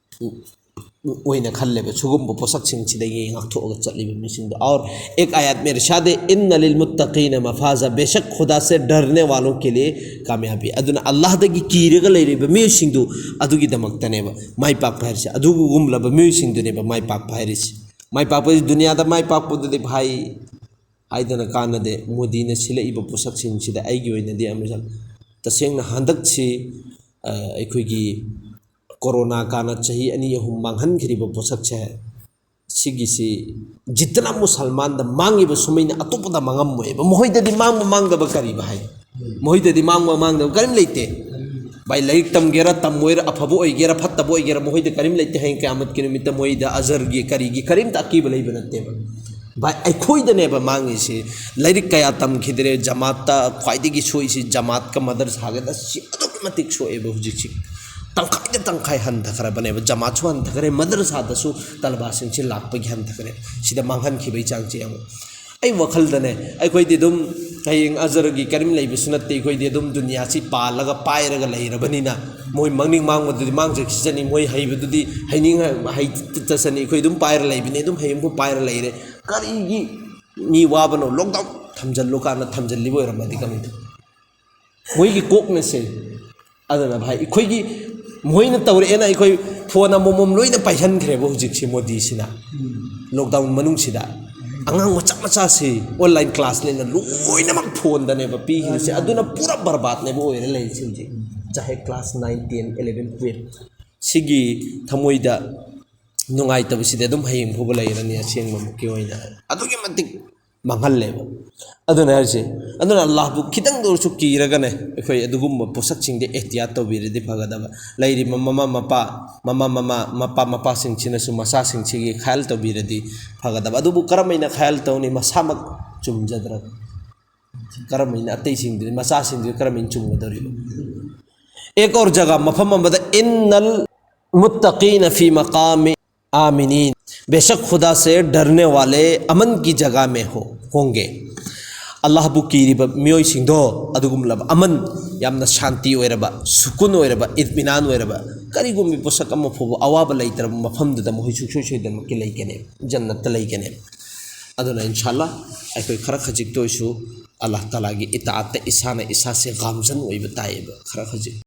ꯑꯣꯏꯅ ꯈꯜꯂꯦꯕ, ꯁꯤꯒꯨꯝꯕ ꯄꯣꯠꯁꯛꯁꯤꯡꯁꯤꯗꯒꯤ ꯉꯥꯛꯊꯣꯛꯑꯒ ꯆꯠꯂꯤꯕ ꯃꯤꯁꯤꯡꯗꯣ꯫ "ꯑꯣꯔ ꯑꯦꯛ ꯑꯥꯌꯥꯠ ꯃꯦ ꯏꯔꯁꯥꯗ, "ꯏꯟꯅ ꯂꯤꯜ ꯃꯨꯠꯇꯀꯤꯅ ꯃꯐꯥꯖ", ꯕꯦꯁꯛ ꯈꯨꯗꯥ ꯁꯦ ꯗꯔꯅꯦ ꯋꯥꯂꯣ ꯀꯦ ꯂꯤꯌꯦ ꯀꯥꯃꯌꯥꯕꯤ꯫ ꯑꯗꯨꯅ ꯑꯜꯂꯥꯍꯗꯒꯤ ꯀꯤꯔꯒ ꯂꯩꯔꯤꯕ ꯃꯤꯑꯣꯏꯁꯤꯡꯗꯨ ꯑꯗꯨꯒꯤꯗꯃꯛꯇꯅꯦꯕ ꯃꯥꯏ ꯄꯥꯛꯄ ꯍꯥꯏꯔꯤꯁꯦ꯫ ꯑꯗꯨꯒꯨꯝꯂꯕ ꯃꯤꯑꯣꯏꯁꯤꯡꯗꯨꯅꯦꯕ ꯃꯥꯏ ꯄꯥꯛꯄ ꯍꯥꯏꯔꯤꯁꯦ꯫ ꯃꯥꯏ ꯄꯥꯛꯄ ꯍꯥꯏꯁꯦ ꯗꯨꯅꯤꯌꯥꯗ ꯃꯥꯏ ꯄꯥꯛꯄꯗꯨꯗꯤ ꯚꯥꯏ ꯍꯥꯏꯗꯅ ꯀꯥꯟꯅꯗꯦ꯫ ꯃꯣꯗꯤꯅ ꯁꯤꯜꯂꯛꯏꯕ ꯄꯣꯠꯁꯛꯁꯤꯡꯁꯤꯗ ꯑꯩꯒꯤ ꯑꯣꯏꯅꯗꯤ ꯑꯃ ꯇꯁꯦꯡꯅ ꯍꯟꯗꯛꯁꯤ, ꯑ, ꯑꯩꯈꯣꯏꯒꯤ ꯀꯣꯔꯣꯅꯥ ꯀꯥꯟꯅ ꯆꯍꯤ ꯑꯅꯤ ꯑꯍꯨꯝ ꯃꯥꯡꯍꯟꯈꯤꯔꯤꯕ ꯄꯣꯠꯁꯛꯁꯦ, ꯁꯤꯒꯤꯁꯤ ꯖꯤꯠꯇꯅ ꯃꯨꯁꯜꯃꯥꯟꯗ ꯃꯥꯡꯉꯤꯕ ꯁꯨꯃꯩꯅ ꯑꯇꯣꯞꯄꯗ ꯃꯥꯡꯉꯝꯃꯣꯏꯕ꯫ ꯃꯈꯣꯏꯗꯗꯤ ꯃꯥꯡꯕ ꯃꯥꯡꯗꯕ ꯀꯔꯤꯕ ꯍꯥꯏ? ꯃꯈꯣꯏꯗꯗꯤ ꯃꯥꯡꯕ ꯃꯥꯡꯗꯕ ꯀꯔꯤꯝ ꯂꯩꯇꯦ꯫ ꯚꯥꯏ, ꯂꯥꯏꯔꯤꯛ ꯇꯝꯒꯦꯔꯥ ꯇꯝꯃꯣꯏꯔꯥ, ꯑꯐꯕ ꯑꯣꯏꯒꯦꯔꯥ ꯐꯠꯇꯕ ꯑꯣꯏꯒꯦꯔꯥ, ꯃꯈꯣꯏꯗ ꯀꯔꯤꯝ ꯂꯩꯇꯦ꯫ ꯍꯌꯦꯡ ꯀꯌꯥꯃꯠꯀꯤ ꯅꯨꯃꯤꯠꯇ ꯃꯣꯏꯗ ꯑꯖꯔꯒꯤ ꯀꯔꯤꯒꯤ ꯀꯔꯤꯝꯇ ꯑꯀꯤꯕ ꯂꯩꯕ ꯅꯠꯇꯦꯕ꯫ ꯚꯥꯏ, ꯑꯩꯈꯣꯏꯗꯅꯦꯕ ꯃꯥꯡꯉꯤꯁꯤ꯫ ꯂꯥꯏꯔꯤꯛ ꯀꯌꯥ ꯇꯝꯈꯤꯗ꯭ꯔꯦ꯫ ꯖꯃꯥꯠꯇ ꯈ꯭ꯋꯥꯏꯗꯒꯤ ꯁꯣꯏꯁꯤ ꯖꯃꯥꯠꯀ ꯃꯗꯔꯁꯥꯒꯗ ꯁꯤ ꯑꯗꯨꯛꯀꯤ ꯃꯇꯤꯛ ꯁꯣꯛꯑꯦꯕ ꯍꯧꯖꯤꯛꯁꯤ꯫ ꯇꯪꯈꯥꯏꯗ ꯇꯪꯈꯥꯏ ꯍꯟꯊꯈ꯭ꯔꯕꯅꯦꯕ꯫ ꯖꯃꯥꯠꯁꯨ ꯍꯟꯊꯈ꯭ꯔꯦ, ꯃꯗꯔꯁꯥꯗꯁꯨ ꯇꯂꯕꯥꯁꯤꯡꯁꯤ ꯂꯥꯛꯄꯒꯤ ꯍꯟꯊꯈ꯭ꯔꯦ꯫ ꯁꯤꯗ ꯃꯥꯡꯍꯟꯈꯤꯕꯒꯤ ꯆꯥꯡꯁꯦ ꯌꯦꯡꯉꯨ꯫ ꯑꯩ ꯋꯥꯈꯜꯗꯅꯦ, ꯑꯩꯈꯣꯏꯗꯤ ꯑꯗꯨꯝ ꯍꯌꯦꯡ ꯑꯖꯔꯒꯤ ꯀꯔꯤꯝ ꯂꯩꯕꯁꯨ ꯅꯠꯇꯦ꯫ ꯑꯩꯈꯣꯏꯗꯤ ꯑꯗꯨꯝ ꯗꯨꯅꯤꯌꯥꯁꯤ ꯄꯥꯜꯂꯒ ꯄꯥꯏꯔꯒ ꯂꯩꯔꯕꯅꯤꯅ, ꯃꯣꯏ ꯃꯥꯡꯅꯤꯡ ꯃꯥꯡꯕꯗꯨꯗꯤ ꯃꯥꯡꯖꯈꯤꯁꯅꯤ, ꯃꯣꯏ ꯍꯩꯕꯗꯨꯗꯤ ꯍꯩꯅꯤꯡ ꯍꯩꯇꯁꯅꯤ꯫ ꯑꯩꯈꯣꯏ ꯑꯗꯨꯝ ꯄꯥꯏꯔ ꯂꯩꯕꯅꯤ, ꯑꯗꯨꯝ ꯍꯌꯦꯡꯕꯨ ꯄꯥꯏꯔ ꯂꯩꯔꯦ꯫ ꯀꯔꯤꯒꯤ ꯃꯤ ꯋꯥꯕꯅꯣ? ꯂꯣꯛꯗꯥꯎꯟ ꯊꯝꯖꯤꯜꯂꯨ ꯀꯥꯟꯗ ꯊꯝꯖꯤꯜꯂꯤꯕ ꯑꯣꯏꯔꯝꯃꯗꯤ ꯈꯪꯗꯦ꯫ ꯃꯣꯏꯒꯤ ꯀꯣꯛꯅꯁꯦ꯫ ꯑꯗꯨꯅ ꯚꯥꯏ, ꯑꯩꯈꯣꯏꯒꯤ ꯃꯣꯏꯅ ꯇꯧꯔꯛꯑꯦꯅ ꯑꯩꯈꯣꯏ ꯐꯣꯟ ꯑꯃꯃꯝ ꯂꯣꯏꯅ ꯄꯥꯏꯍꯟꯈ꯭ꯔꯦꯕ ꯍꯧꯖꯤꯛꯁꯤ ꯃꯣꯗꯤꯁꯤꯅ꯫ ꯂꯣꯛꯗꯥꯎꯟ ꯃꯅꯨꯡꯁꯤꯗ ꯑꯉꯥꯡ ꯃꯆꯥ ꯃꯆꯥꯁꯤ ꯑꯣꯟꯂꯥꯏꯟ ꯀ꯭ꯂꯥꯁꯅꯦꯅ ꯂꯣꯏꯅꯃꯛ ꯐꯣꯟꯗꯅꯦꯕ ꯄꯤꯈ꯭ꯔꯤꯁꯦ꯫ ꯑꯗꯨꯅ ꯄꯨꯔꯥ ꯕꯔꯕꯥꯠꯅꯦꯕ ꯑꯣꯏꯔ ꯂꯩꯔꯤꯁꯦ ꯍꯧꯖꯤꯛ꯫ ꯆꯥꯍꯦ class nine, ten, eleven, twelve. ꯁꯤꯒꯤ ꯊꯃꯣꯏꯗ ꯅꯨꯡꯉꯥꯏꯇꯕꯁꯤꯗꯤ ꯑꯗꯨꯝ ꯍꯌꯦꯡ ꯐꯥꯎꯕ ꯂꯩꯔꯅꯤ꯫ ꯑꯁꯦꯡꯕꯃꯛꯀꯤ ꯑꯣꯏꯅ ꯑꯗꯨꯛꯀꯤ ꯃꯇꯤꯛ ꯃꯥꯡꯍꯜꯂꯦꯕ꯫ ꯑꯗꯨꯅ ꯍꯥꯏꯔꯤꯁꯦ, ꯑꯗꯨꯅ ꯑꯜꯂꯥꯍꯕꯨ ꯈꯤꯇꯪꯗ ꯑꯣꯏꯔꯁꯨ ꯀꯤꯔꯒꯅꯦ, ꯑꯩꯈꯣꯏ ꯑꯗꯨꯒꯨꯝꯕ ꯄꯣꯠꯁꯛꯁꯤꯡꯗꯤ ꯑꯦꯍꯇꯤꯌꯥꯠ ꯇꯧꯕꯤꯔꯗꯤ ꯐꯒꯗꯕ꯫ ꯂꯩꯔꯤꯕ ꯃꯃꯥ ꯃꯄꯥ, ꯃꯃꯥ ꯃꯃꯥ ꯃꯄꯥ ꯃꯄꯥꯁꯤꯡꯁꯤꯅꯁꯨ ꯃꯆꯥꯁꯤꯡꯁꯤꯒꯤ ꯈꯌꯥꯜ ꯇꯧꯕꯤꯔꯗꯤ ꯐꯒꯗꯕ꯫ ꯑꯗꯨꯕꯨ ꯀꯔꯝꯍꯥꯏꯅ ꯈꯌꯥꯜ ꯇꯧꯅꯤ? ꯃꯁꯥꯃꯛ ꯆꯨꯝꯖꯗ꯭ꯔꯒ ꯀꯔꯝꯍꯥꯏꯅ ꯑꯇꯩꯁꯤꯡꯗꯨꯗꯤ, ꯃꯆꯥꯁꯤꯡꯗꯨꯗꯤ ꯀꯔꯝꯍꯥꯏꯅ ꯆꯨꯝꯒꯗꯧꯔꯤꯕ? ꯑꯦꯛ ꯑꯣꯔ ꯖꯒꯥ, ꯃꯐꯝ ꯑꯃꯗ, "ꯏꯟꯅꯜ ꯃꯨꯠꯇꯀꯤꯅ ꯐꯤ ꯃꯀꯥꯃꯤ ꯑꯥꯃꯤꯅꯤꯟ", ꯕꯦꯁꯛ ꯈꯨꯗꯥ ꯁꯦ ꯗꯔꯅꯦ ꯋꯥꯂꯦ ꯑꯃꯟ ꯀꯤ ꯖꯒꯥ ꯃꯦ ꯍꯣ ꯍꯣꯡꯒꯦ꯫ ꯑꯜꯂꯥꯍꯕꯨ ꯀꯤꯔꯤꯕ ꯃꯤꯑꯣꯏꯁꯤꯡꯗꯣ ꯑꯗꯨꯒꯨꯝꯂꯕ ꯑꯃꯟ, ꯌꯥꯝꯅ ꯁꯥꯟꯇꯤ ꯑꯣꯏꯔꯕ, ꯁꯨꯀꯨꯟ ꯑꯣꯏꯔꯕ, ꯏꯠꯃꯤꯅꯥꯟ ꯑꯣꯏꯔꯕ, ꯀꯔꯤꯒꯨꯝꯕ ꯄꯣꯠꯁꯛ ꯑꯃ ꯐꯥꯎꯕ ꯑꯋꯥꯕ ꯂꯩꯇ꯭ꯔꯕ ꯃꯐꯝꯗꯨꯗ ꯃꯈꯣꯏ ꯁꯨꯡꯁꯣꯏ ꯁꯣꯏꯗꯅꯃꯛꯀꯤ ꯂꯩꯒꯅꯤ, ꯖꯟꯅꯠꯇ ꯂꯩꯒꯅꯤ꯫ ꯑꯗꯨꯅ ꯏꯟꯁꯥ ꯑꯜꯂꯥ ꯑꯩꯈꯣꯏ ꯈꯔ ꯈꯖꯤꯛꯇ ꯑꯣꯏꯁꯨ ꯑꯜꯂꯥꯍ ꯇꯥꯂꯥꯒꯤ ꯏꯇꯥꯑꯠꯇ ꯏꯁꯥꯅ ꯏꯁꯥꯁꯦ ꯒꯥꯝꯖꯟ ꯑꯣꯏꯕ ꯇꯥꯏꯌꯦꯕ, ꯈꯔ ꯈꯖꯤꯛ꯫